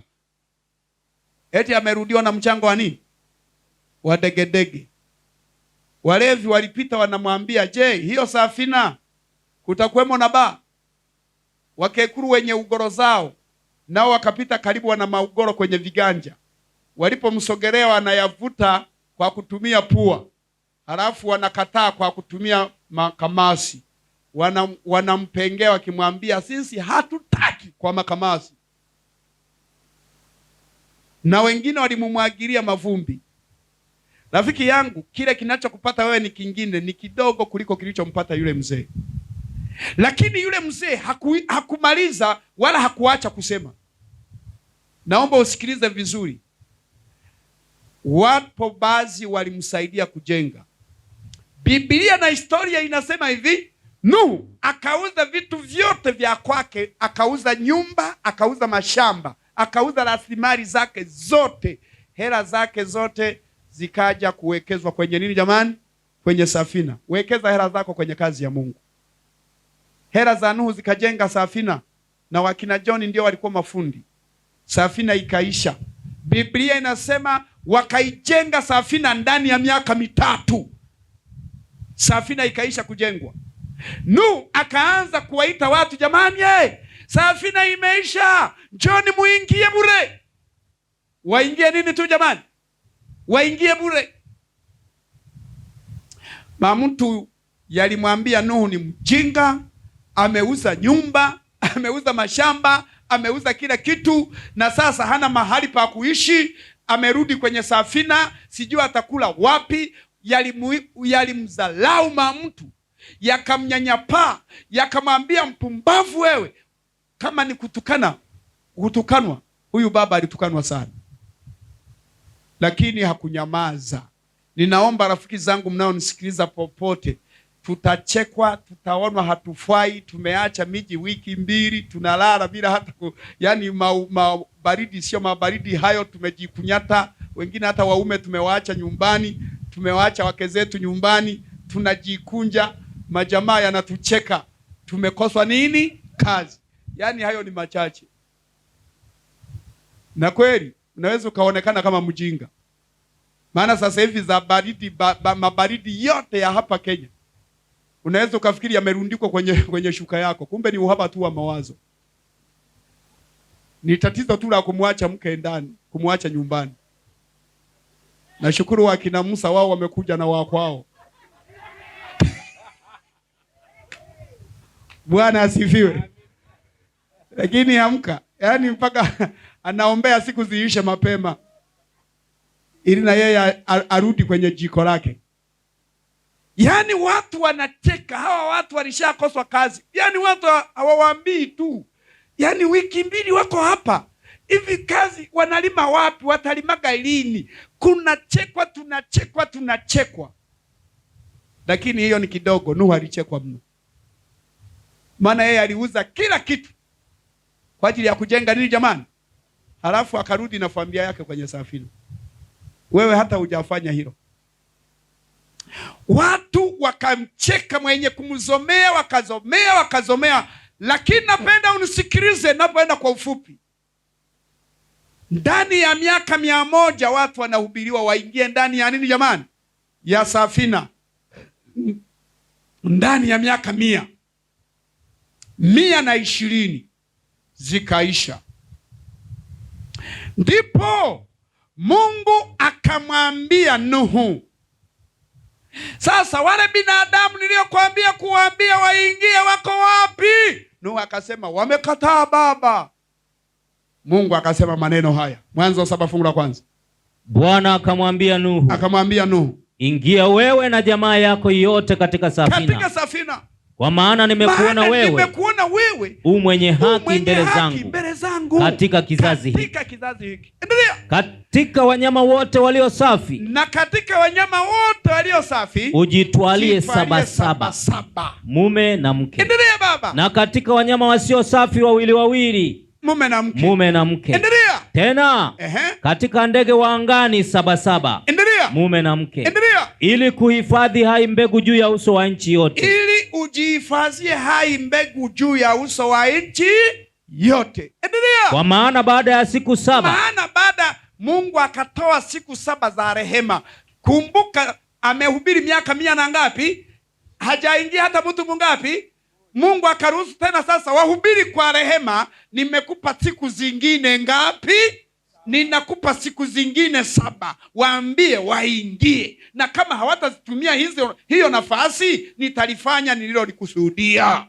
Eti amerudiwa na mchango wa nini? Wa degedege. Walevi walipita wanamwambia, je, hiyo safina Kutakuwemo na baa. Wakekuru wenye ugoro zao nao wakapita karibu, wana maugoro kwenye viganja. Walipomsogelea wanayavuta kwa kutumia pua, halafu wanakataa kwa kutumia makamasi. Wanampengea wakimwambia sisi hatutaki kwa makamasi. Na wengine walimumwagilia mavumbi. Rafiki yangu, kile kinachokupata wewe ni kingine, ni kidogo kuliko kilichompata yule mzee. Lakini yule mzee hakumaliza wala hakuacha kusema. Naomba usikilize vizuri. Wapo baadhi walimsaidia kujenga. Biblia na historia inasema hivi, Nuhu akauza vitu vyote vya kwake, akauza nyumba, akauza mashamba, akauza rasilimali zake zote. Hela zake zote zikaja kuwekezwa kwenye nini jamani? Kwenye safina. Wekeza hela zako kwenye kazi ya Mungu. Hela za Nuhu zikajenga safina, na wakina John ndio walikuwa mafundi. Safina ikaisha. Biblia inasema wakaijenga safina ndani ya miaka 3. Safina ikaisha kujengwa. Nuhu akaanza kuwaita watu, jamani, safina imeisha, njoni muingie bure. Waingie nini tu jamani? Waingie bure. Mamtu yalimwambia Nuhu ni mjinga, ameuza nyumba, ameuza mashamba, ameuza kila kitu, na sasa hana mahali pa kuishi, amerudi kwenye safina, sijui atakula wapi. Yalimdharau mamtu, yakamnyanyapaa, yakamwambia mpumbavu wewe. Kama ni kutukana, kutukanwa, huyu baba alitukanwa sana. Lakini hakunyamaza. Ninaomba rafiki zangu mnaonisikiliza popote, tutachekwa, tutaonwa hatufai, tumeacha miji wiki 2, tunalala bila hata yani mabaridi sio mabaridi hayo, tumejikunyata. Wengine hata waume tumewaacha nyumbani, tumewaacha wake zetu nyumbani, tunajikunja, majamaa yanatucheka. Tumekoswa nini? Kazi. Yani hayo ni machache. Na kweli unaweza ukaonekana kama mjinga. Maana sasa hivi za baridi, mabaridi yote ya hapa Kenya unaweza ukafikiri yamerundikwa kwenye shuka yako, kumbe ni uhaba tu wa mawazo. Ni tatizo tu la kumwacha mke ndani, kumwacha nyumbani. Nashukuru wakina Musa wao wamekuja na wakwao. Bwana asifiwe. Lakini amka, yani mpaka anaombea siku ziishe mapema ili na yeye arudi kwenye jiko lake. Yaani watu wanacheka, hawa watu walishakoswa kazi. Yaani watu hawawaambii tu. Yaani wiki 2 wako hapa. Hivi kazi wanalima wapi? Watalimaga lini? Kunachekwa, tunachekwa, tunachekwa. Lakini hiyo ni kidogo. Nuhu alichekwa mno. Maana yeye aliuza kila kitu kwa ajili ya kujenga nini jamani? Halafu akarudi na familia yake kwenye safina. Wewe hata hujafanya hilo. Watu wakamcheka mwenye kumzomea, wakazomea, wakazomea. Lakini napenda unisikilize napoenda kwa ufupi. Ndani ya miaka 100 watu wanahubiriwa waingie ndani ya nini jamani? Ya safina. Ndani ya miaka 100. 120 zikaisha. Ndipo Mungu akamwambia Nuhu, sasa wale binadamu niliyokuambia kuwaambia waingie wako wapi? Nuhu akasema wamekataa baba. Mungu akasema maneno haya. Mwanzo 7 fungu la kwanza. Bwana akamwambia Nuhu. Akamwambia Nuhu, ingia wewe na jamaa yako yote katika safina. Katika safina. Kwa maana nimekuona wewe, nimekuona wewe u mwenye haki mbele zangu katika kizazi hiki. Katika kizazi hiki. Endelea. Katika wanyama wote walio safi, na katika wanyama wote walio safi ujitwalie 7 7, mume na mke. Endelea baba. Na katika wanyama wasio safi wawili wawili, mume na mke. Mume na mke. Endelea. Tena katika ndege wa angani 7 7, Endelea. mume na mke. Endelea. Ili kuhifadhi hai mbegu juu ya uso wa nchi yote. Ili ujihifadhie hai mbegu juu ya uso wa nchi yote. Endelea. Kwa maana baada ya siku 7, maana baada Mungu akatoa siku 7 za rehema. Kumbuka amehubiri miaka 100 na ngapi? Hajaingia hata mtu mungapi? Mungu akaruhusu tena sasa wahubiri kwa rehema, nimekupa siku zingine ngapi? Ninakupa siku zingine 7, waambie waingie, na kama hawatazitumia hiyo nafasi, nitalifanya nililolikusudia.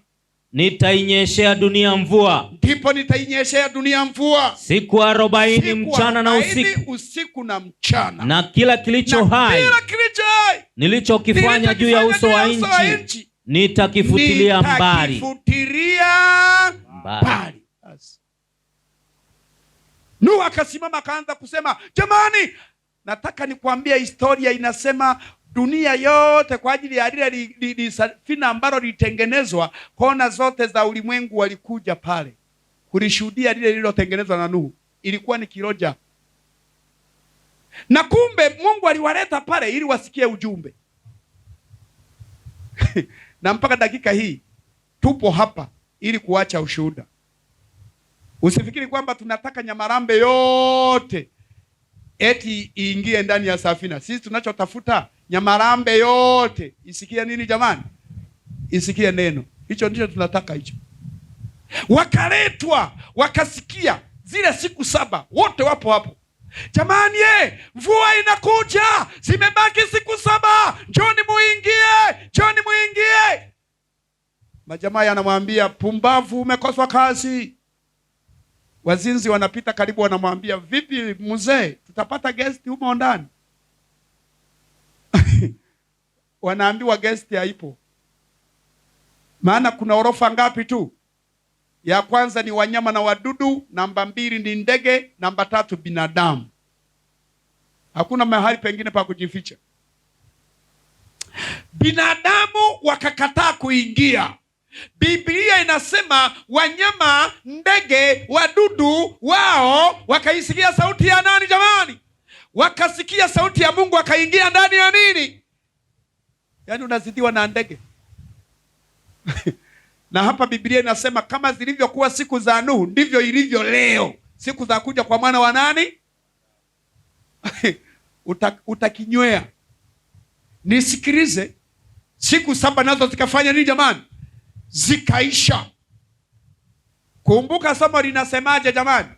Nitainyeshea dunia mvua. Ndipo nitainyeshea dunia mvua siku 40 siku mchana na 40, usiku, usiku na mchana, na kila kilicho hai kila kilicho hai nilichokifanya juu ya uso wa nchi nitakifutilia mbali. Nitakifutilia mbali. Nuhu akasimama akaanza kusema, jamani, nataka nikwambie historia inasema dunia yote kwa ajili ya lile safina ambalo lilitengenezwa, kona zote za ulimwengu walikuja pale kulishuhudia lile lililotengenezwa na Nuhu. Ilikuwa ni kiroja. Na kumbe Mungu aliwaleta pale ili wasikie ujumbe. Na mpaka dakika hii tupo hapa ili kuacha ushuhuda. Usifikiri kwamba tunataka Nyamarambe yote eti iingie ndani ya safina. Sisi tunachotafuta Nyamarambe yote isikie nini jamani? Isikie neno. Hicho ndicho tunataka hicho. Wakaletwa, wakasikia zile siku 7, wote wapo hapo. Jamani, mvua inakuja, zimebaki siku 7, njoni muingie, njoni muingie. Majamaa yanamwambia, pumbavu, umekoswa kazi. Wazinzi wanapita karibu wanamwambia, vipi mzee, tutapata guest humo ndani? Wanaambiwa guest haipo. Maana kuna orofa ngapi tu? Ya kwanza ni wanyama na wadudu, namba 2 ni ndege, namba 3 binadamu. Hakuna mahali pengine pa kujificha. Binadamu wakakataa kuingia. Biblia inasema wanyama, ndege, wadudu wao wakaisikia sauti ya nani jamani? Wakasikia sauti ya Mungu wakaingia ndani ya nini? Yaani unazidiwa na ndege. Na hapa Biblia inasema kama zilivyokuwa siku za Nuhu ndivyo ilivyo leo. Siku za kuja kwa mwana wa nani? Utakinywea. Nisikilize. Siku 7 nazo zikafanya nini jamani? Zikaisha. Kumbuka somo linasemaje jamani?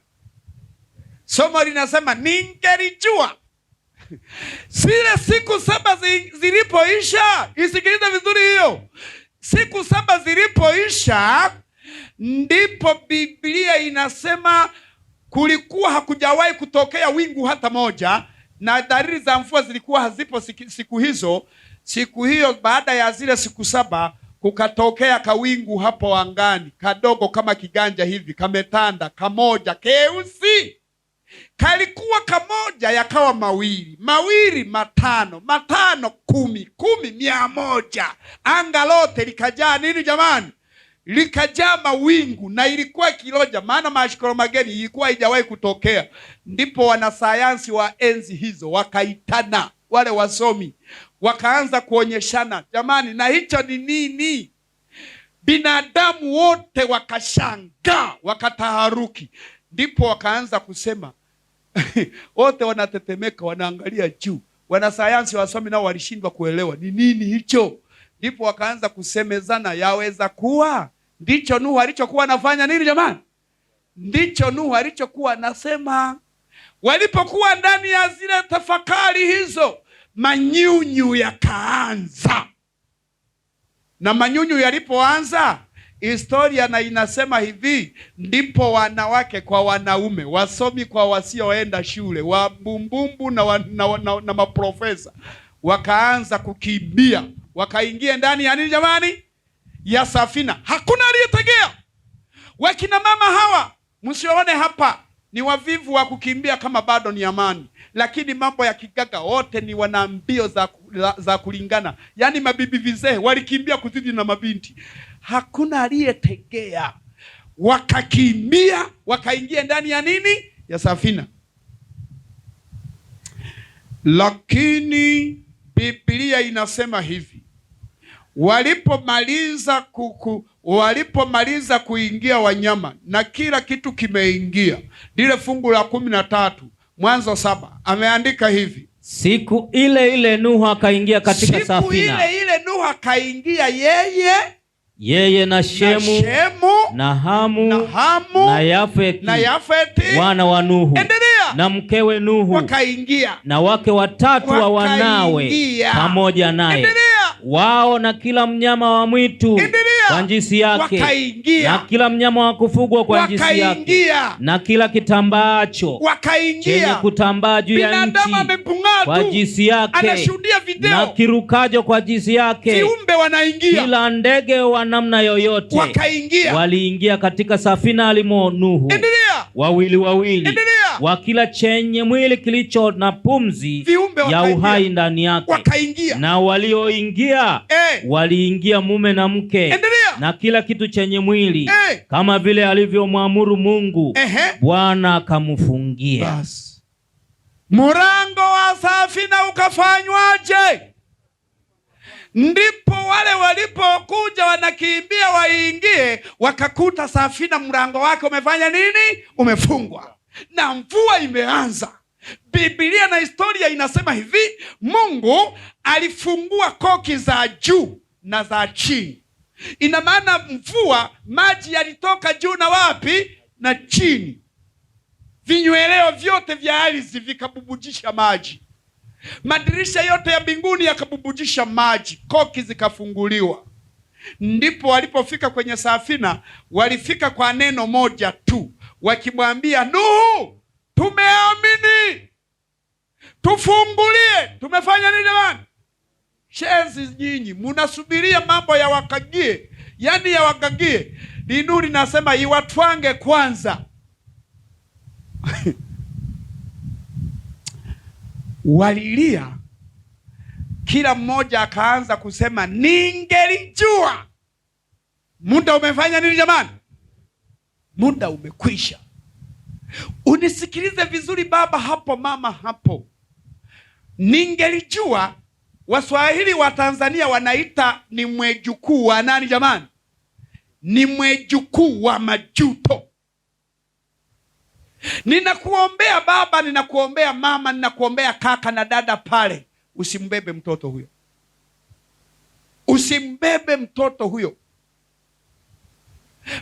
Somo linasema ningelijua zile siku 7 zilipoisha. Isikilize vizuri hiyo. Siku 7 zilipoisha ndipo Biblia inasema kulikuwa hakujawahi kutokea wingu hata moja, na dalili za mvua zilikuwa hazipo siku hizo. Siku hiyo baada ya zile siku 7 kukatokea kawingu hapo angani, kadogo kama kiganja hivi, kametanda, kamoja keusi. Kalikuwa kamoja yakawa mawili, mawili matano, matano 10, 10 100. Anga lote likajaa nini jamani? Likajaa mawingu, na ilikuwa kiroja, maana mashikoro mageni ilikuwa haijawahi kutokea. Ndipo wanasayansi wa enzi hizo wakaitana, wale wasomi wakaanza kuonyeshana, jamani, na hicho ni nini? Binadamu wote wakashangaa, wakataharuki. Ndipo wakaanza kusema wote wanatetemeka, wanaangalia juu. Wanasayansi wasomi nao walishindwa kuelewa ni nini hicho. Ndipo wakaanza kusemezana, yaweza kuwa ndicho Nuhu alichokuwa anafanya nini jamani? Ndicho Nuhu alichokuwa anasema. Walipokuwa ndani ya zile tafakari hizo, manyunyu yakaanza. Na manyunyu yalipoanza, historia na inasema hivi, ndipo wanawake kwa wanaume, wasomi kwa wasioenda shule, wabumbumbu na maprofesa wakaanza kukimbia, wakaingia ndani ya nini jamani? Ya safina. Hakuna aliyetegea. Wakina mama hawa msione hapa ni wavivu wa kukimbia kama bado ni amani, lakini mambo ya kigaga wote ni wana mbio za kulingana. Yaani mabibi vizee walikimbia kuzidi na mabinti. Hakuna aliyetegea. Wakakimbia, wakaingia ndani ya nini? Ya safina. Lakini Biblia inasema hivi, walipomaliza kuingia wanyama na kila kitu kimeingia, lile fungu la 13 Mwanzo 7 ameandika hivi, siku ile ile Nuhu akaingia katika siku safina. Siku ile ile Nuhu akaingia yeye Yeye na Shemu, na Hamu, na Hamu na Yafeti, na Yafeti wana wa Nuhu. Endelea. Na mkewe Nuhu wakaingia, na wake watatu wa wanawe pamoja naye. Endelea. Wao na kila mnyama wa mwitu Endelea. kwa jinsi yake, wakaingia, na kila mnyama wa kufugwa kwa jinsi yake, wakaingia, na kila kitambaacho wakaingia, chenye kutambaa juu ya nchi kwa jinsi yake, anashuhudia video, na kirukajo kwa jinsi yake, viumbe wanaingia, kila ndege wa namna yoyote wakaingia, waliingia katika safina alimo Nuhu. Endelea. Wawili wawili, Endelea. wa kila chenye mwili kilicho na pumzi viumbe ya uhai ndani yake, wakaingia. Na walioingia waliingia mume na mke. Endelea. Na kila kitu chenye mwili kama vile alivyomwamuru Mungu, Bwana akamfungia. Bas. Murango wa safina ukafanywaje? Ndipo wale walipokuja wanakimbia waingie, wakakuta safina mlango wake umefanya nini? Umefungwa. Na mvua imeanza. Biblia na historia inasema hivi, Mungu alifungua koki za juu na za chini. Ina maana mvua, maji yalitoka juu na wapi? Na chini. Vinyweleo vyote vya ardhi vikabubujisha maji. Madirisha yote ya mbinguni yakabubujisha maji, koki zikafunguliwa. Ndipo walipofika kwenye safina, walifika kwa neno moja tu, wakimwambia Nuhu, tumeamini, tufungulie. Tumefanya nini jamani? Shenzi nyinyi, mnasubiria mambo ya wakagie, yani ya wakagie. Linuri nasema iwatwange kwanza. Walilia, kila mmoja akaanza kusema ningelijua. Muda umefanya nini jamani? Muda umekwisha. Unisikilize vizuri baba hapo, mama hapo. Ningelijua, Waswahili wa Tanzania wanaita ni mwejukuu wa nani jamani? Ni mwejukuu wa majuto. Ninakuombea baba, ninakuombea mama, ninakuombea kaka na dada pale, usimbebe mtoto huyo. Usimbebe mtoto huyo.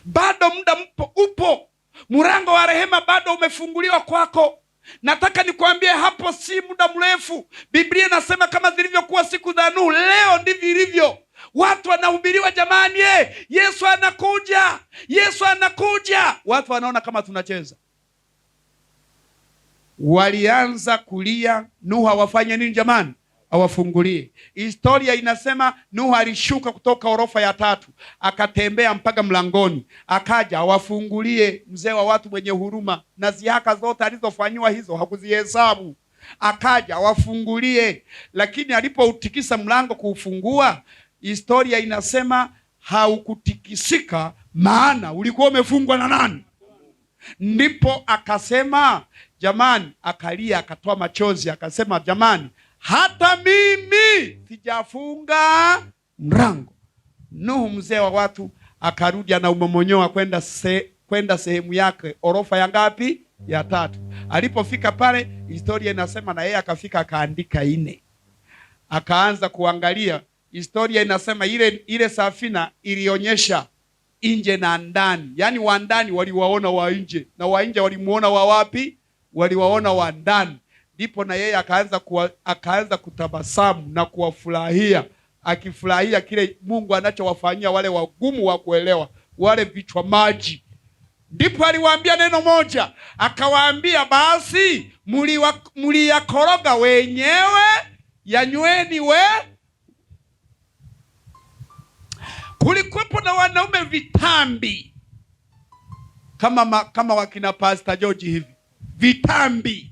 Bado muda upo. Mlango wa rehema bado umefunguliwa kwako. Nataka nikwambie hapo si muda mrefu. Biblia inasema kama zilivyokuwa siku za Nuhu, leo ndivyo ilivyo. Watu wanahubiriwa jamani, Yesu anakuja, Yesu anakuja. Watu wanaona kama tunacheza. Walianza kulia, Nuhu awafanye nini jamani? Awafungulie. Historia inasema Nuhu alishuka kutoka orofa ya 3, akatembea mpaka mlangoni, akaja awafungulie. Mzee wa watu mwenye huruma, na zihaka zote alizofanywa hizo hakuzihesabu. Akaja awafungulie, lakini alipoutikisa mlango kuufungua, historia inasema haukutikisika, maana ulikuwa umefungwa na nani? Ndipo akasema jamani, akalia akatoa machozi akasema jamani, hata mimi sijafunga mlango. Nuhu mzee wa watu akarudi anaumomonyoa kwenda sehemu yake, orofa ya ngapi? Ya 3. Alipofika pale, historia inasema na yeye akafika akaandika 4. Akaanza kuangalia. Historia inasema ile safina ilionyesha nje na ndani. Yaani wa ndani waliwaona wa nje, na wa nje walimuona wa wapi? Waliwaona wa ndani. Ndipo na yeye akaanza kutabasamu na kuwafurahia, akifurahia kile Mungu anachowafanyia wale wagumu wa kuelewa, wale vichwa maji. Ndipo aliwaambia neno moja, akawaambia basi mliyakoroga wenyewe, yanyweni we. Kulikuwepo na wanaume vitambi kama wakina Pastor George hivi. Vitambi.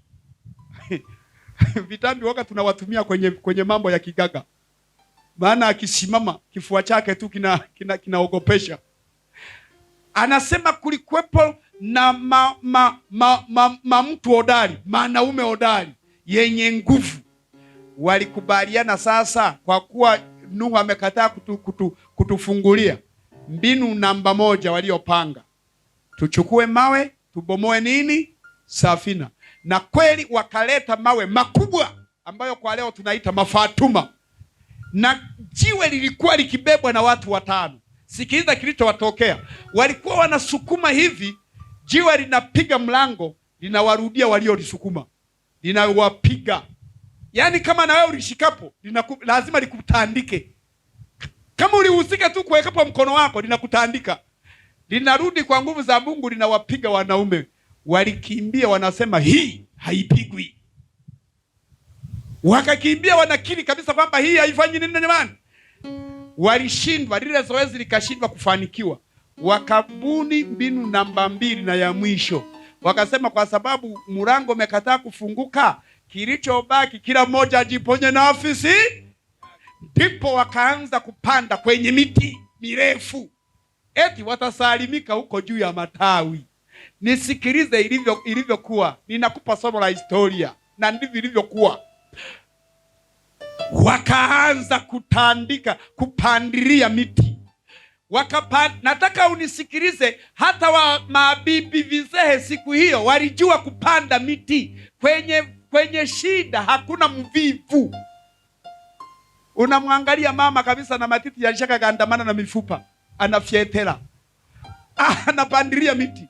Vitambi waka tunawatumia kwenye mambo ya kigaga. Maana akisimama kifua chake tu kinaogopesha. Anasema kulikuwepo na mtu hodari, manaume hodari yenye nguvu. Walikubaliana sasa, kwa kuwa Nuhu amekataa kutufungulia, mbinu namba 1 waliopanga, tuchukue mawe tubomoe nini? Safina. Na kweli wakaleta mawe makubwa ambayo kwa leo tunaita mafatuma. Na jiwe lilikuwa likibebwa na watu 5. Sikiliza kilichowatokea. Walikuwa wanasukuma hivi, jiwe linapiga mlango, linawarudia waliolisukuma, linawapiga. Yaani kama na wewe ulishikapo, lazima likutandike. Kama ulihusika tu kuwekapo mkono wako, linakutandika. Linarudi kwa nguvu za Mungu, linawapiga wanaume. Walikimbia wanasema hii haipigwi. Wakakimbia wanakiri kabisa kwamba hii haifanyi nini jamani. Walishindwa, lile zoezi likashindwa kufanikiwa. Wakabuni mbinu namba 2 na ya mwisho. Wakasema kwa sababu mlango umekataa kufunguka, kilichobaki kila mmoja ajiponye na afisi. Ndipo wakaanza kupanda kwenye miti mirefu, eti watasalimika huko juu ya matawi. Nisikilize ilivyokuwa. Ninakupa somo la historia na ndivyo ilivyokuwa. Wakaanza kutandika, kupandilia miti. Nataka unisikilize, hata wa mabibi vizehe siku hiyo walijua kupanda miti. Kwenye shida hakuna mvivu. Unamwangalia mama kabisa na matiti yalishaka gandamana na mifupa, anafyetela, anapandilia miti.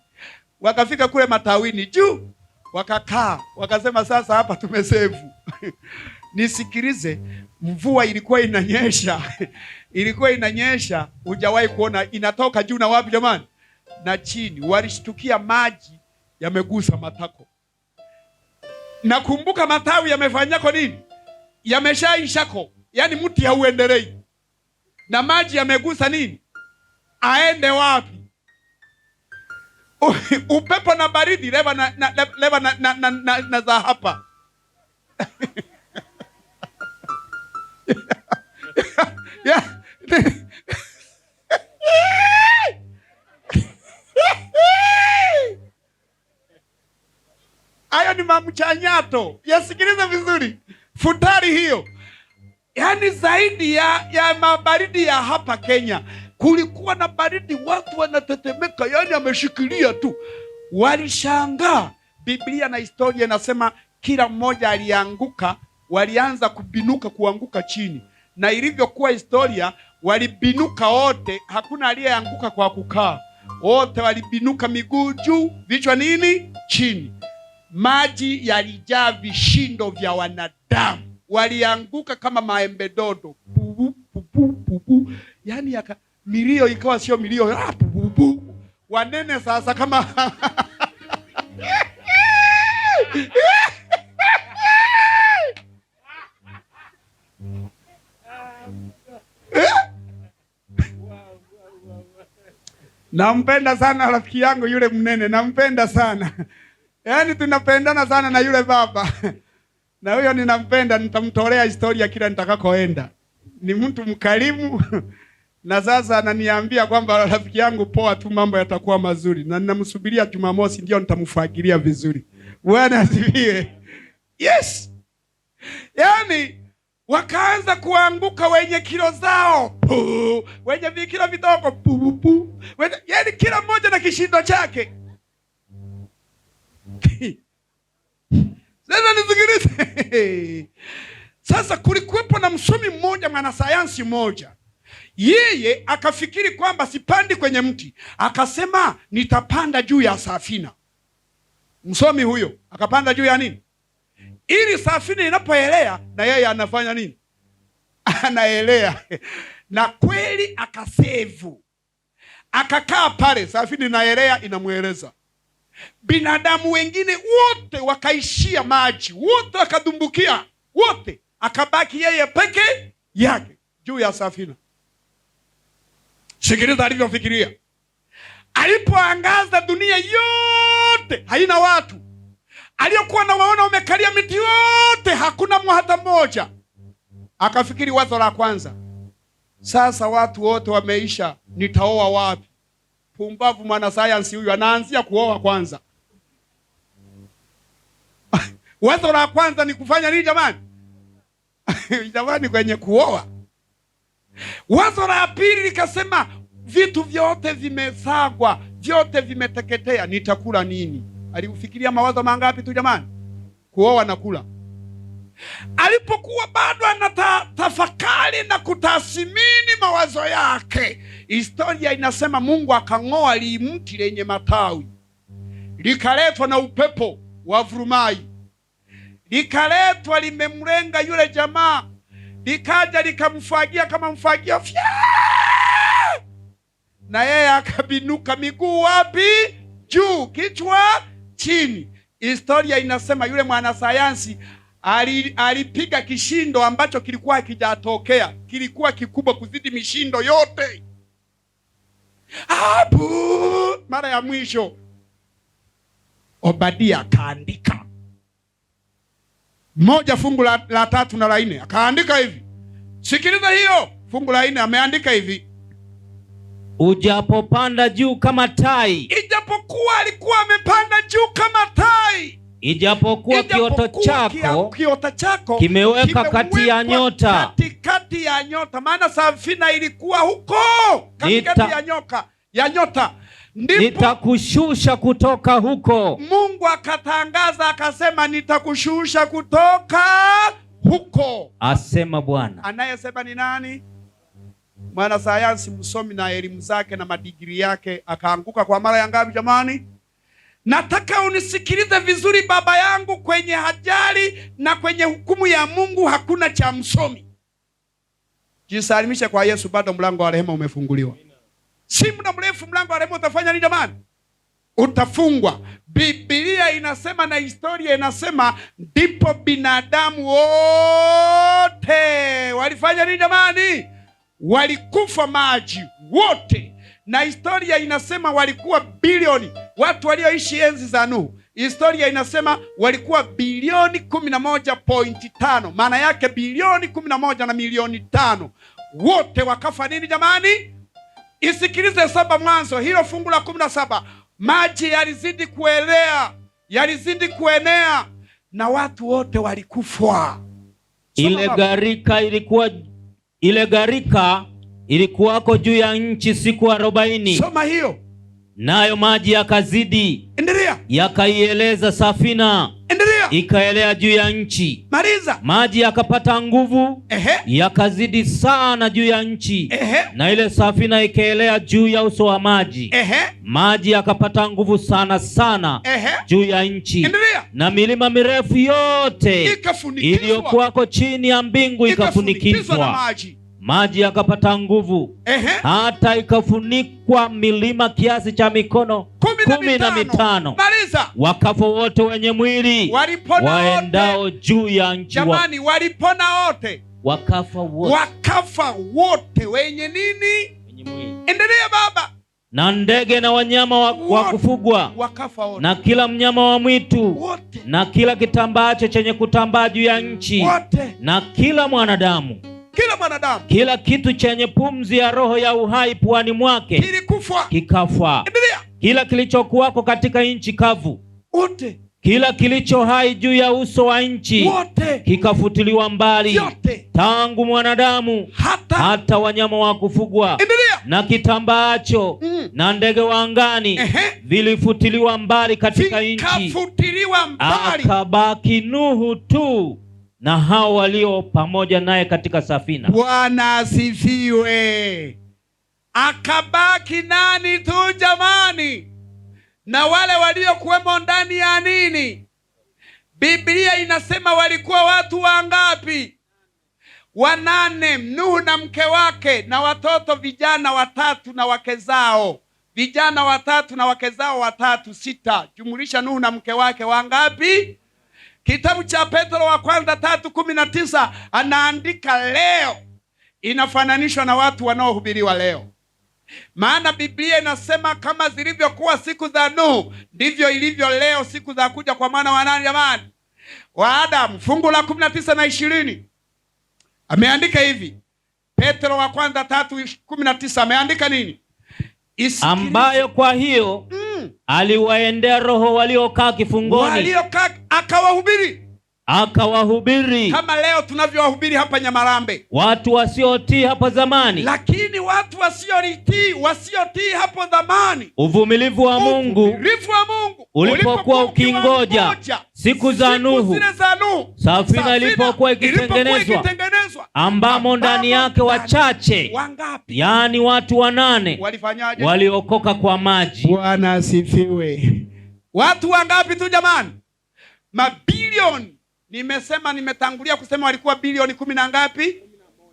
Wakafika kule matawini juu, wakakaa, wakasema sasa hapa tumesevu. Nisikilize, mvua ilikuwa inanyesha. Ilikuwa inanyesha, hujawahi kuona inatoka juu na wapi jamani? Na chini. Walishtukia maji yamegusa matako. Nakumbuka matawi yamefanyako nini? Yameshaishako. Yaani mti hauendelei. Na maji yamegusa nini? Aende wapi? Upepo na baridi leva na za hapa. Yeah. Hayo ni mamchanyato. Yasikilize vizuri. Futari hiyo. Yaani zaidi ya mabaridi ya hapa Kenya. Kulikuwa na baridi, watu wanatetemeka, yaani ameshikilia tu. Walishangaa. Biblia na historia inasema kila mmoja alianguka, walianza kubinuka kuanguka chini. Na ilivyokuwa historia, walibinuka wote, hakuna aliyeanguka kwa kukaa. Wote walibinuka miguu juu, vichwa nini? Chini. Maji yalijaa vishindo vya wanadamu. Walianguka kama maembe dodo. Pupu pupu pupu. Yaani milio ikawa sio milio, pupu pupu. Wanene sasa kama Nampenda sana rafiki yangu yule mnene, nampenda sana. Yaani tunapendana sana na yule baba. Na huyo ninampenda, nitamtolea historia kila nitakakoenda. Ni mtu mkarimu. Na sasa ananiambia kwamba rafiki yangu poa tu, mambo yatakuwa mazuri. Na ninamsubiria Jumamosi ndio nitamfagilia vizuri. Bwana asifiwe. Yes. Yaani wakaanza kuanguka wenye kilo zao, pu, wenye vikilo vidogo, pu, pu. Yaani kila mmoja na kishindo chake. Sasa nisikilize. Sasa kulikuwepo na msomi mmoja, mwanasayansi mmoja. Yeye akafikiri kwamba sipandi kwenye mti, akasema nitapanda juu ya safina. Msomi huyo akapanda juu ya nini? Ili safina inapoelea na yeye anafanya nini? Anaelea. Na kweli akasevu. Akakaa pale, safina inaelea, inamueleza. Binadamu wengine wote wakaishia maji, wote wakadumbukia, wote. Akabaki yeye peke yake juu ya safina. Sikiliza alivyofikiria. Alipoangaza dunia yote haina watu, aliyokuwa na waona wamekalia miti yote, hakuna hata mmoja. Akafikiri wazo la kwanza, sasa watu wote wameisha, nitaoa wapi? Pumbavu mwana sayansi huyu anaanzia kuoa kwanza. Wazo la kwanza ni kufanya nini jamani? Jamani, kwenye kuoa. Wazo la pili likasema vitu vyote vimesagwa, vyote vimeteketea, nitakula nini? Aliufikiria mawazo mangapi tu jamani? Kuoa na kula. Alipokuwa bado anatafakari na kutathmini mawazo yake, historia inasema Mungu akang'oa limti lenye matawi, likaletwa na upepo wa vurumai, likaletwa limemlenga yule jamaa, likaja likamfagia kama mfagio fya, na yeye akabinuka, miguu wapi? Juu, kichwa chini. Historia inasema yule mwanasayansi alipiga kishindo ambacho kilikuwa hakijatokea, kilikuwa kikubwa kuzidi mishindo yote. Abu, mara ya mwisho Obadia akaandika 1 fungu la 3 na la 4, akaandika hivi. Sikiliza hiyo fungu la 4, ameandika hivi: ujapopanda juu kama tai, ijapokuwa alikuwa amepanda juu kama tai, ijapokuwa kiota chako kimeweka kati ya nyota, katikati ya nyota, maana safina ilikuwa huko katikati ya nyoka ya nyota, ndipo nitakushusha kutoka huko. Mungu akatangaza akasema, nitakushusha kutoka huko, asema Bwana. Anayesema ni nani? Mwanasayansi msomi na elimu zake na madigiri yake, akaanguka kwa mara ya ngapi jamani? Nataka unisikilize vizuri baba yangu, kwenye ajali na kwenye hukumu ya Mungu hakuna cha msomi. Jisalimishe kwa Yesu, bado mlango wa rehema umefunguliwa. Si muda mrefu mlango wa rehema utafanya nini jamani? Utafungwa. Biblia inasema na historia inasema ndipo binadamu wote walifanya nini jamani? Walikufa maji wote. Na historia inasema walikuwa bilioni, watu walioishi enzi za Nuhu. Historia inasema walikuwa bilioni 11.5. Maana yake bilioni 11 na milioni 5. Wote wakafa nini jamani? Isikilize 7 Mwanzo, hilo fungu la 17. Maji yalizidi kuelea, yalizidi kuenea na watu wote walikufa. Ile gharika ilikuwako juu ya nchi siku 40. Soma hiyo. Nayo maji yakazidi. Endelea. Yakaieleza safina. Endelea. Ikaelea juu ya nchi. Maliza. Maji yakapata nguvu. Ehe. Yakazidi sana juu ya nchi. Ehe. Na ile safina ikaelea juu ya uso wa maji. Ehe. Maji yakapata nguvu sana sana. Ehe. Juu ya nchi. Endelea. Na milima mirefu yote iliyokuwako chini ya mbingu ikafunikizwa na maji. Maji yakapata nguvu. Ehe. Hata ikafunikwa milima kiasi cha mikono 15. Maliza. Wakafa wote wenye mwili walipona waendao wote juu ya nchi. Jamani, walipona wote, wakafa wote, wakafa wote wenye nini? Wenye mwili. Endelea baba. Na ndege na wanyama wa kufugwa wakafa wote, na kila mnyama wa mwitu wote, na kila kitambaacho chenye kutambaa juu ya nchi wote, na kila mwanadamu, kila mwanadamu, kila kitu chenye pumzi ya roho ya uhai puani mwake kilikufa, kikafa. Endelea. Kila kilichokuwako katika nchi kavu wote, kila kilicho hai juu ya uso wa nchi wote, kikafutiliwa mbali yote, tangu mwanadamu hata wanyama wa kufugwa. Endelea. Na kitambaacho na ndege wa angani vilifutiliwa mbali katika nchi, vikafutiliwa mbali. Akabaki Nuhu tu na hao walio pamoja naye katika safina. Bwana asifiwe. Akabaki nani tu jamani? Na wale waliokuwemo ndani ya nini? Biblia inasema walikuwa watu wangapi? 8. Nuhu na mke wake na watoto vijana 3 na wake zao. Vijana 3 na wake zao 3, 6. Jumulisha Nuhu na mke wake wangapi? Kitabu cha Petro wa kwanza 3:19 anaandika leo inafananishwa na watu wanaohubiriwa leo. Maana Biblia inasema kama zilivyokuwa siku za Nuhu ndivyo ilivyo leo siku za kuja kwa mwana wa nani jamani? Wa Adamu. Fungu la 19 na 20. Ameandika hivi. Petro wa kwanza 3:19 ameandika nini? Ambayo kwa hiyo aliwaendea roho waliokaa kifungoni. Waliokaa akawahubiri. Akawahubiri. Kama leo tunavyowahubiri hapa Nyamarambe. Watu wasiotii hapo zamani. Lakini watu wasiotii hapo zamani. Uvumilivu wa Mungu. Uvumilivu wa Mungu ulipokuwa ukingoja siku za Nuhu. Zile za Nuhu. Safina ilipokuwa ikitengenezwa, ambamo ndani yake wachache, wangapi? Yaani watu 8, walifanyaje? Waliokoka kwa maji. Bwana asifiwe. Watu wangapi tu jamani? Mabilioni. Nimesema, nimetangulia kusema walikuwa bilioni 10 na ngapi?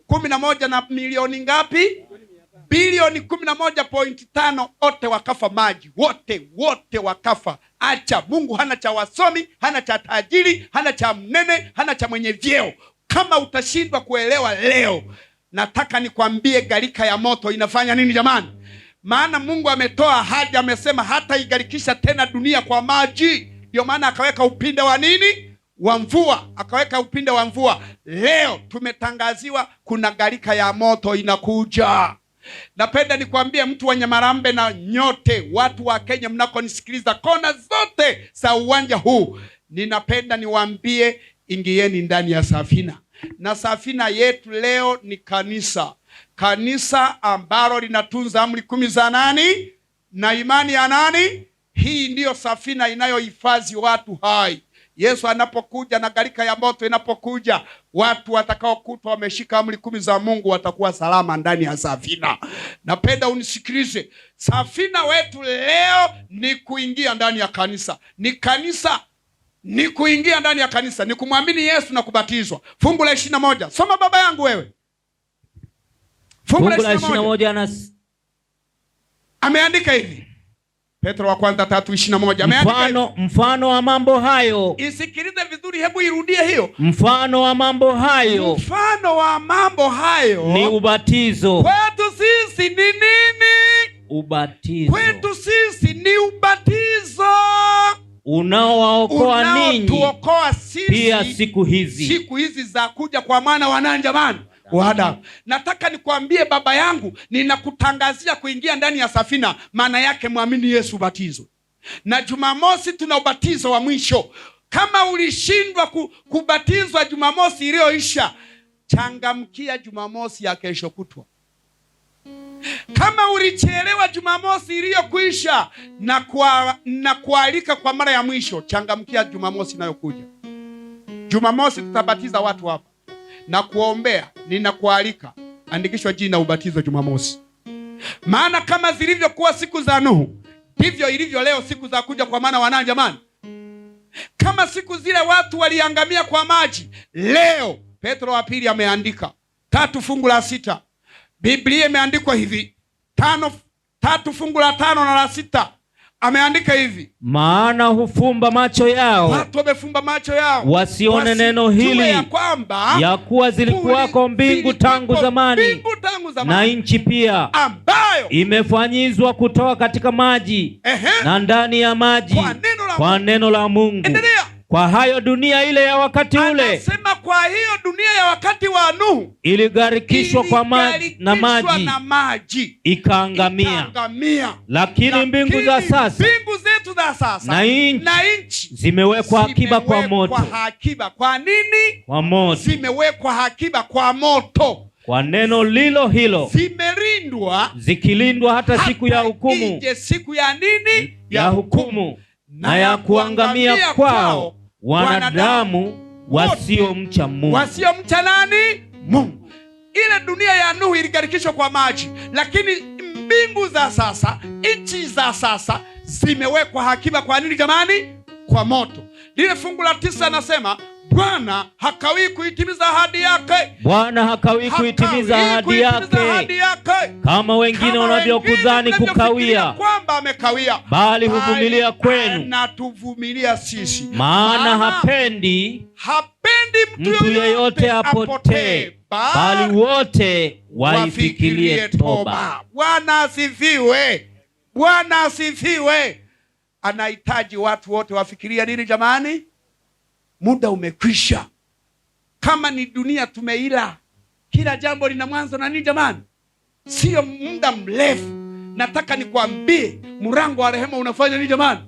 11 na milioni ngapi? Bilioni 11.5, wote wakafa maji. Wote, wote wakafa. Acha, Mungu hana cha wasomi, hana cha tajiri, hana cha mnene, hana cha mwenye vyeo. Kama utashindwa kuelewa leo, nataka nikwambie gharika ya moto inafanya nini jamani? Maana Mungu ametoa ahadi, amesema hata igarikisha tena dunia kwa maji. Ndio maana akaweka upinde wa nini? Wa mvua. Akaweka upinde wa mvua. Leo tumetangaziwa kuna gharika ya moto inakuja. Napenda nikwambie mtu wa Nyamarambe na nyote watu wa Kenya mnakonisikiliza kona zote za uwanja huu, ninapenda niwaambie, ingieni ndani ya safina. Na safina yetu leo ni kanisa. Kanisa ambalo linatunza amri 10 za nani? Na imani ya nani? Hii ndiyo safina inayohifadhi watu hai. Yesu anapokuja na gharika ya moto inapokuja, watu watakaokutwa wameshika amri 10 za Mungu watakuwa salama ndani ya safina. Napenda unisikilize. Safina wetu leo ni kuingia ndani ya kanisa. Ni kanisa, ni kuingia ndani ya kanisa, ni kumwamini Yesu na kubatizwa. Fungu la 21. Soma baba yangu wewe. Fungu la 21 ameandika hivi. Petro wa kwanza 3:21 ameandika mfano wa mambo hayo. Isikilize vizuri, hebu irudie hiyo. Mfano wa mambo hayo. Mfano wa mambo hayo ni ubatizo. Kwetu sisi ni nini? Ubatizo. Kwetu sisi ni ubatizo unaowaokoa ninyi, unaotuokoa sisi pia siku hizi. Siku hizi za kuja kwa mwana wa nani jamani? Wa Adamu. Nataka nikwambie baba yangu, ninakutangazia kuingia ndani ya safina, maana yake muamini Yesu ubatizwe. Na Jumamosi tuna ubatizo wa mwisho. Kama ulishindwa kubatizwa Jumamosi iliyoisha, changamkia Jumamosi ya kesho kutwa. Kama ulichelewa Jumamosi iliyokuisha, na kualika kwa mara ya mwisho, changamkia Jumamosi inayokuja. Jumamosi tutabatiza watu hapa na kuombea. Ninakualika, andikishwa jina ubatizo Jumamosi. Maana kama zilivyokuwa siku za Nuhu, ndivyo ilivyo leo siku za kuja kwa maana wanani jamani? Kama siku zile watu waliangamia kwa maji, leo Petro wa pili ameandika 3:6. Biblia imeandikwa hivi, 3:5 na 6. Ameandika hivi, maana hufumba macho yao, watu wamefumba macho yao, wasione neno hili, ya kwamba ya kuwa zilikuwako mbingu tangu zamani, na nchi pia, ambayo imefanyizwa kutoka katika maji, na ndani ya maji, kwa neno la Mungu. Endelea. Kwa hayo dunia ile ya wakati ule, anasema kwa hiyo dunia ya wakati wa Nuhu iligharikishwa kwa maji na maji ikaangamia. Lakini mbingu za sasa, mbingu zetu za sasa na nchi zimewekwa akiba kwa moto. Akiba kwa nini? Kwa moto. Zimewekwa akiba kwa moto. Kwa neno lilo hilo zimelindwa, zikilindwa hata siku ya hukumu. Ije siku ya nini? Ya hukumu na ya kuangamia kwao wanadamu wasiomcha Mungu. Wasiomcha nani? Mungu. Ile dunia ya Nuhu iligharikishwa kwa maji, lakini mbingu za sasa, nchi za sasa zimewekwa akiba kwa nini jamani? Kwa moto. Lile fungu la 9 anasema Bwana hakawii kuitimiza ahadi yake. Bwana hakawii kuitimiza ahadi yake, kama wengine wanavyokudhani kukawia, kwamba amekawia, bali huvumilia kwenu, anatuvumilia sisi, maana hapendi mtu yeyote apotee, bali wote waifikirie toba. Bwana asifiwe. Bwana asifiwe. Anahitaji watu wote wafikirie nini jamani? Muda umekwisha. Kama ni dunia tumeila, kila jambo lina mwanzo na nini jamani? Sio muda mrefu. Nataka nikwambie, mlango wa rehema unafanya nini jamani?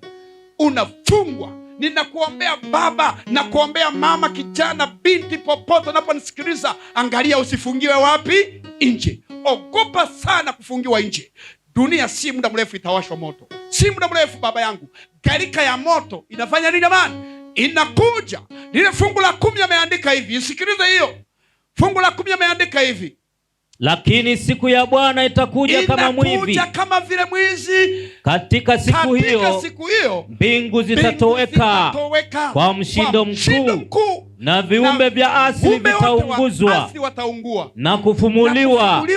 Unafungwa. Ninakuombea baba, nakuombea mama, kijana, binti, popote unaponisikiliza, angalia usifungiwe wapi? Nje. Ogopa sana kufungiwa nje. Dunia si muda mrefu itawashwa moto. Si muda mrefu baba yangu. Gharika ya moto inafanya nini jamani? Inakuja. Lile fungu la 10 ameandika hivi, isikilize hiyo. Fungu la 10 ameandika hivi: Lakini siku ya Bwana itakuja kama mwivi, inakuja kama vile mwizi. Katika siku hiyo mbingu zitatoweka kwa mshindo mkuu, na viumbe vya asili vitaunguzwa na kufumuliwa,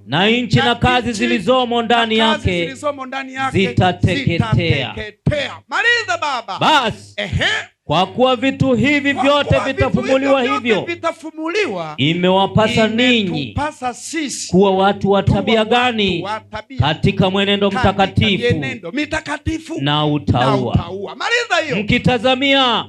na nchi na kazi zilizomo ndani yake zitateketea. Maliza baba. Basi kwa kuwa vitu hivi vyote vitafumuliwa hivyo, imewapasa ninyi kuwa watu wa tabia gani katika mwenendo mtakatifu na utauwa, mkitazamia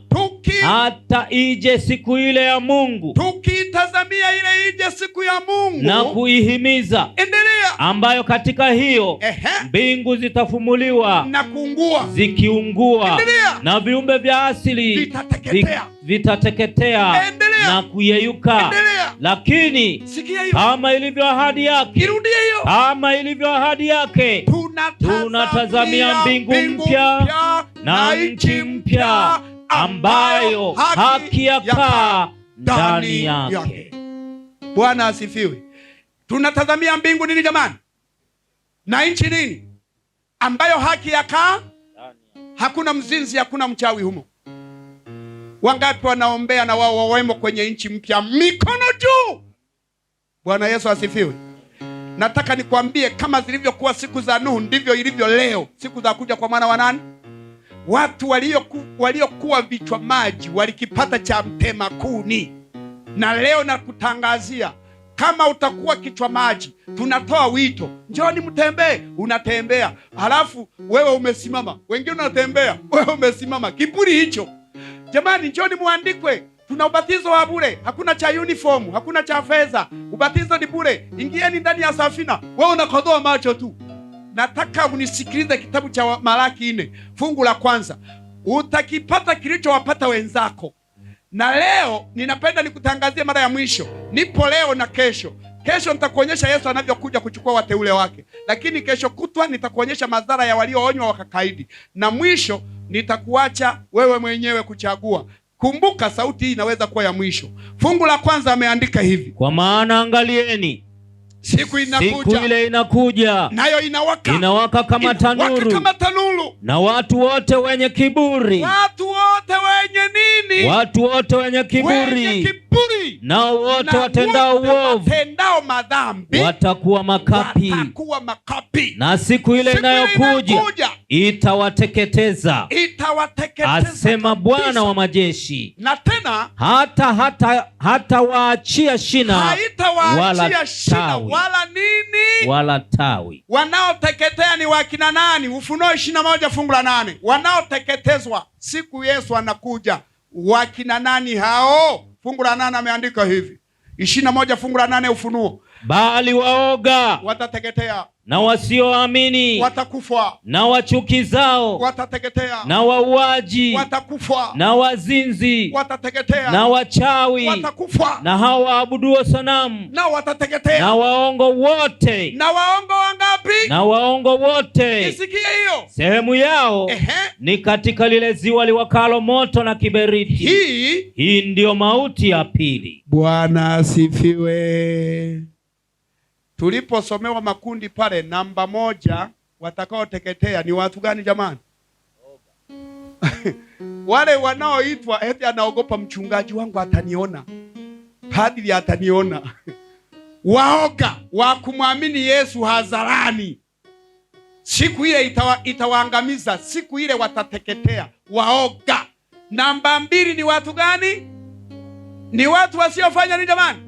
hata ije siku ile ya Mungu, tukitazamia ile ije siku ya Mungu na kuihimiza, endelea, ambayo katika hiyo mbingu zitafumuliwa na kuungua, zikiungua, na viumbe vya asili vitateketea na kuyeyuka. Endelea. Lakini kama ilivyo ahadi yake, kama ilivyo ahadi yake, tunatazamia mbingu mpya na nchi mpya ambayo haki yakaa ndani yake. Bwana asifiwe. Tunatazamia mbingu nini jamani? Na nchi nini? Ambayo haki yakaa. Hakuna mzinzi, hakuna mchawi humo. Wangapi wanaombea na wao wawemo kwenye nchi mpya? Mikono juu. Bwana Yesu asifiwe. Nataka nikwambie, kama zilivyokuwa siku za Nuhu ndivyo ilivyo leo, siku za kuja kwa mwana wa nani? Watu waliokuwa vichwa maji walikipata cha mtema kuni. Na leo nakutangazia, kama utakuwa kichwa maji, tunatoa wito, njooni mtembee. Unatembea halafu wewe umesimama, wengine unatembea, wewe umesimama. Kiburi hicho jamani, njooni muandikwe. Tuna ubatizo wa bure, hakuna cha uniform, hakuna cha fedha. Ubatizo ni bure. Ingieni ndani ya safina. Wewe unakodoa macho tu. Nataka unisikilize kitabu cha Malaki 4 fungu la 1. Utakipata kilichowapata wenzako. Na leo ninapenda nikutangazie mara ya mwisho. Nipo leo na kesho. Kesho nitakuonyesha Yesu anavyokuja kuchukua wateule wake. Lakini kesho kutwa nitakuonyesha madhara ya walioonywa wakakaidi. Na mwisho nitakuacha wewe mwenyewe kuchagua. Kumbuka sauti hii inaweza kuwa ya mwisho. Fungu la 1 ameandika hivi: Kwa maana angalieni, siku inakuja, siku ile inakuja, nayo inawaka, inawaka kama tanuru, kama tanuru, na watu wote wenye kiburi, watu wote wenye nini? Watu wote wenye kiburi, wenye kiburi, na wote watendao uovu, watendao madhambi, watakuwa makapi, watakuwa makapi. Na siku ile inayokuja itawateketeza, itawateketeza, asema Bwana wa majeshi. Na tena hata waachia shina, haitawaachia shina wala nini, wala tawi. Wanaoteketea ni wakina nani? Ufunuo 21 fungu la 8. Wanaoteketezwa siku Yesu anakuja, wakina nani hao? Fungu la 8 ameandika hivi, 21 fungu la 8 Ufunuo: bali waoga watateketea, na wasioamini watakufa, na wachukizao watateketea, na wauaji watakufa, na wazinzi watateketea, na wachawi watakufa, na hao waabuduo sanamu na watateketea, na waongo wote. Na waongo wangapi? Na waongo wote. Isikie hiyo. Sehemu yao ni katika lile ziwa liwakalo moto na kiberiti. Hii ndiyo mauti ya pili. Bwana asifiwe. Tuliposomewa makundi pale, namba 1 watakaoteketea ni watu gani jamani? Wale wanaoitwa eti anaogopa mchungaji wangu ataniona, padri ataniona. Waoga wa kumwamini Yesu hadharani, siku ile itawaangamiza, siku ile watateketea. Waoga. Namba 2 ni watu gani? Ni watu wasiofanya nini jamani?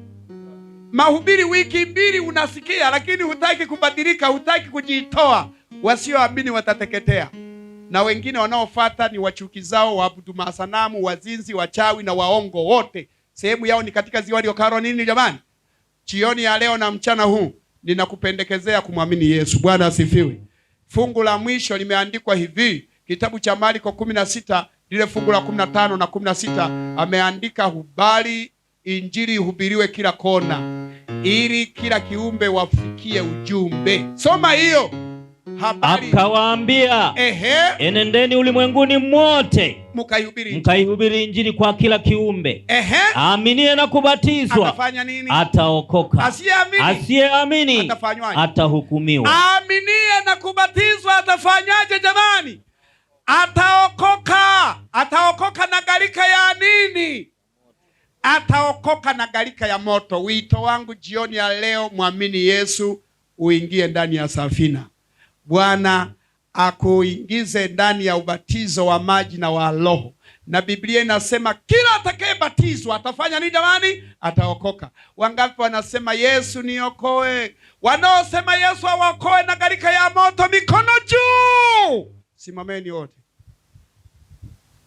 Mahubiri wiki 2 unasikia, lakini hutaki kubadilika, hutaki kujitoa. Wasioamini watateketea. Na wengine wanaofuata ni wachukizao, waabudu masanamu, wazinzi, wachawi na waongo wote. Sehemu yao ni katika ziwa liwakalo nini jamani? Jioni ya leo na mchana huu ninakupendekezea kumwamini Yesu. Bwana asifiwe. Fungu la mwisho limeandikwa hivi, kitabu cha Marko 16 lile fungu la 15 na 16, ameandika hubali injili ihubiriwe kila kona, ili kila kiumbe wafikie ujumbe. Soma hiyo. Habari. Akawaambia, enendeni ulimwenguni mwote mkaihubiri, mkaihubiri Injili kwa kila kiumbe. Aaminie na kubatizwa atafanya nini? Ataokoka. Asiyeamini Asiyeamini atafanywaje? Atahukumiwa. Aaminie na kubatizwa atafanyaje jamani? Ataokoka. Ataokoka na gharika ya nini? Ataokoka na gharika ya moto. Wito wangu jioni ya leo, mwamini Yesu uingie ndani ya safina. Bwana akuingize ndani ya ubatizo wa maji na wa Roho. Na Biblia inasema kila atakayebatizwa atafanya nini jamani? Ataokoka. Wangapi wanasema Yesu niokoe? Wanaosema Yesu awaokoe na gharika ya moto, mikono juu. Simameni wote.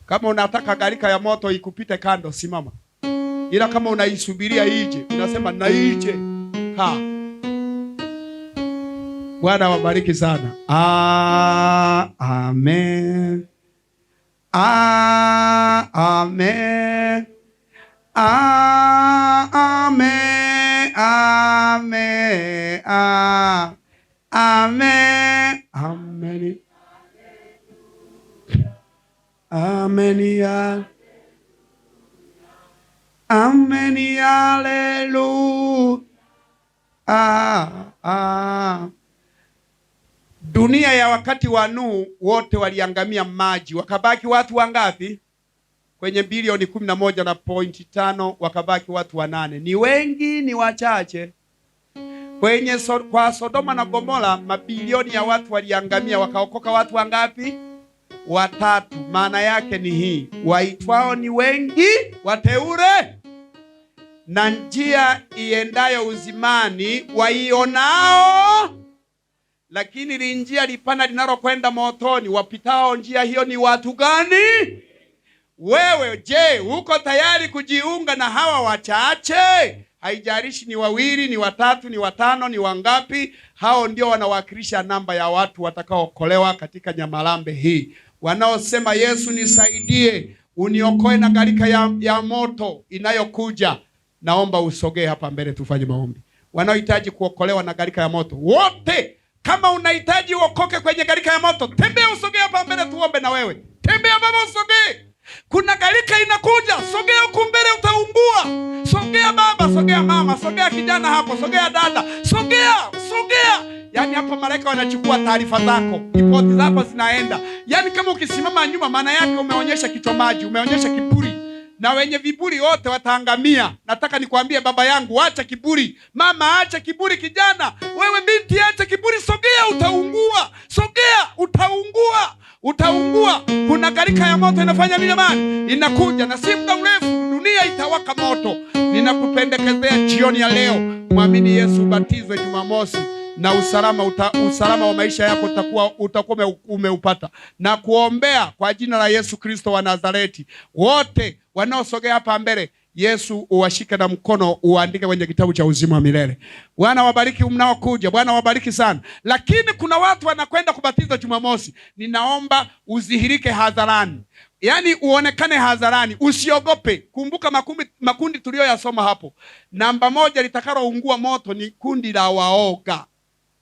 Kama unataka gharika ya moto ikupite kando, simama. Ila kama unaisubiria ije, unasema na ije. Ha. Bwana wabariki sana. Amen. Amen. Amen. Amen. Amen. Amen. Amen. Amen. Haleluya. Dunia ya wakati wa Nuhu wote waliangamia maji. Wakabaki watu wangapi? Kwenye bilioni 11.5 wakabaki watu 8. Ni wengi, ni wachache? Kwenye kwa Sodoma na Gomora mabilioni ya watu waliangamia, wakaokoka watu wangapi? 3. Maana yake ni hii: waitwao ni wengi, wateule, na njia iendayo uzimani waionao, lakini linjia lipana linalokwenda motoni, wapitao njia hiyo ni watu gani? Wewe je, uko tayari kujiunga na hawa wachache? Haijalishi ni 2, ni 3, ni 5, ni wangapi, hao ndio wanawakilisha namba ya watu watakaookolewa katika Nyamarambe hii. Wanaosema Yesu nisaidie, uniokoe na gharika ya moto inayokuja, naomba usogee hapa mbele tufanye maombi. Wanaohitaji kuokolewa na gharika ya moto wote, kama unahitaji uokoke kwenye gharika ya moto, tembea usogee hapa mbele tuombe na wewe. Tembea baba, usogee. Kuna gharika inakuja, sogea huku mbele utaungua. Sogea baba, sogea mama, sogea kijana hapo, sogea dada, sogea, sogea. Yaani hapa malaika wanachukua taarifa zako, ripoti zako zinaenda. Yaani kama ukisimama nyuma, maana yake umeonyesha kichwa maji, umeonyesha kiburi. Na wenye viburi wote wataangamia. Nataka nikwambie baba yangu, acha kiburi. Mama, acha kiburi. Kijana, wewe binti, acha kiburi. Sogea utaungua. Sogea utaungua. Utaungua. Kuna gharika ya moto inafanya nini jamani? Inakuja, na si muda mrefu dunia itawaka moto. Ninakupendekezea jioni ya leo, mwamini Yesu, ubatizwe Jumamosi, na usalama wa maisha yako utakuwa umeupata. Na kuombea kwa jina la Yesu Kristo wa Nazareti, wote wanaosogea hapa mbele, Yesu uwashike na mkono, uandike kwenye kitabu cha uzima wa milele. Bwana wabariki mnaokuja. Bwana wabariki sana. Lakini kuna watu wanakwenda kubatiza Jumamosi. Ninaomba udhihirike hadharani. Yaani uonekane hadharani, usiogope. Kumbuka makundi tuliyoyasoma hapo. Namba 1 litakaloungua moto ni kundi la waoga.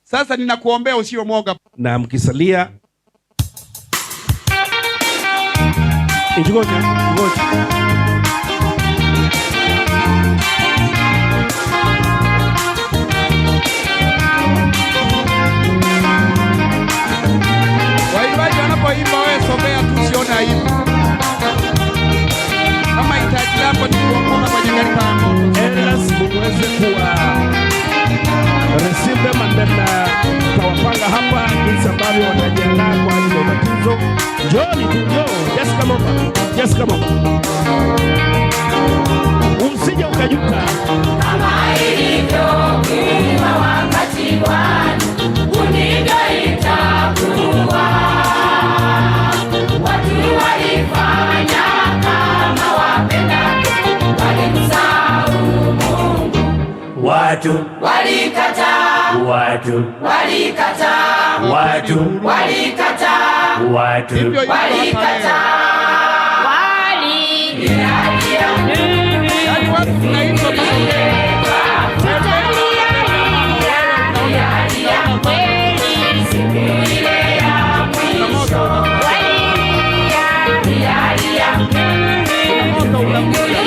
Sasa ninakuombea usiwe mwoga. Na mkisalia Ngoja, ngoja. Waimbaji wanapoimba, wewe sogea tu, usione aibu. Kama hitaji lako ni kuokoka kwenye gharika ya moto, Elders, muweze kuwa receive them and then tutawapanga hapa jinsi ambavyo watajiandaa kwa ajili ya ubatizo. Njooni tu, njoo. Just come over. Just come over. Usije ukajuta. Kama ilivyokuwa wakati wa Nuhu, ndivyo itakuwa. Watu walifanya kama wapendavyo, walimsahau Mungu. Watu walikataa, watu walikataa, watu walikataa, watu Hivyo hivyo hata leo. walikataa, Yaani watu tunaitwa tusogee. Tutalia, lia, lia, kweli siku ile. Moto unakuja.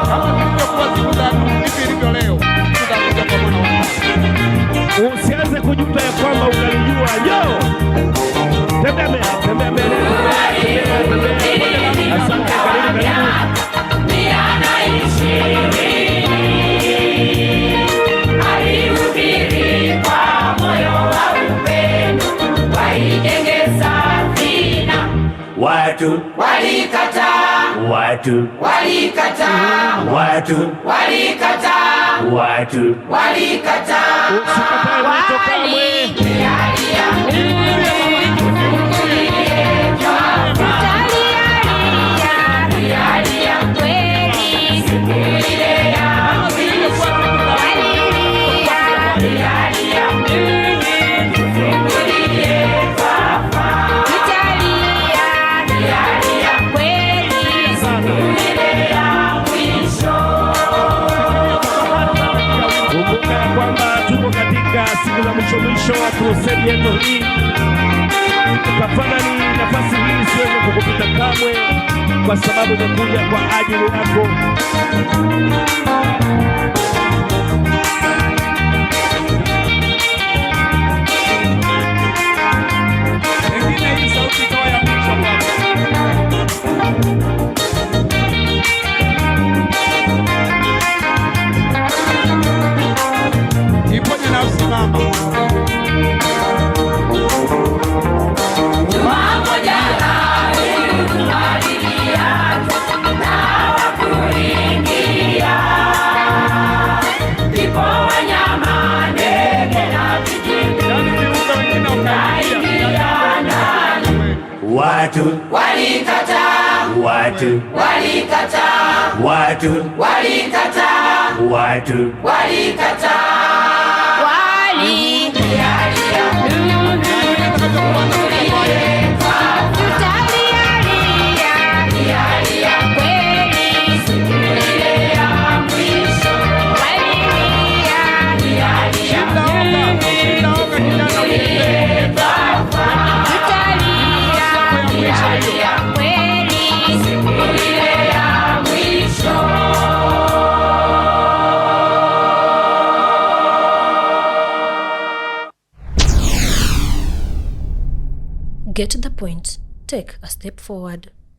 Kama zilivyokuwa siku za Nuhu, ndivyo ilivyo leo. Siku za kuja kwa Mwana wa Adamu. Usianze kujuta ya kwamba ungalijua. Njoo. Tembea mbele, tembea mbele, tembea, tembea, tembea. Asante, karibu, karibu. Alihubiri kwa moyo wa upendo, waijenge safina. Watu, Walikataa, watu, walikataa, watu, walikataa, watu, walikataa. Usikatae mwito kamwe. Kumbuka ya kwamba tuko katika siku za mwisho mwisho wa crusade yetu hii. Tafadhali nafasi hii isiweze kukupita kamwe, kwa sababu imekuja kwa ajili yako. Pengine hii sauti ikawa ya mwisho kwako. Iponye nafsi mama. Yaani viumbe wengine wakaingia. Watu, Walikataa, watu, walikataa, watu, walikataa, watu, walikataa. Shinda oga, shinda oga kijana uendelee. Nafasi yako ya mwisho hiyo. Get the point. Take a step forward.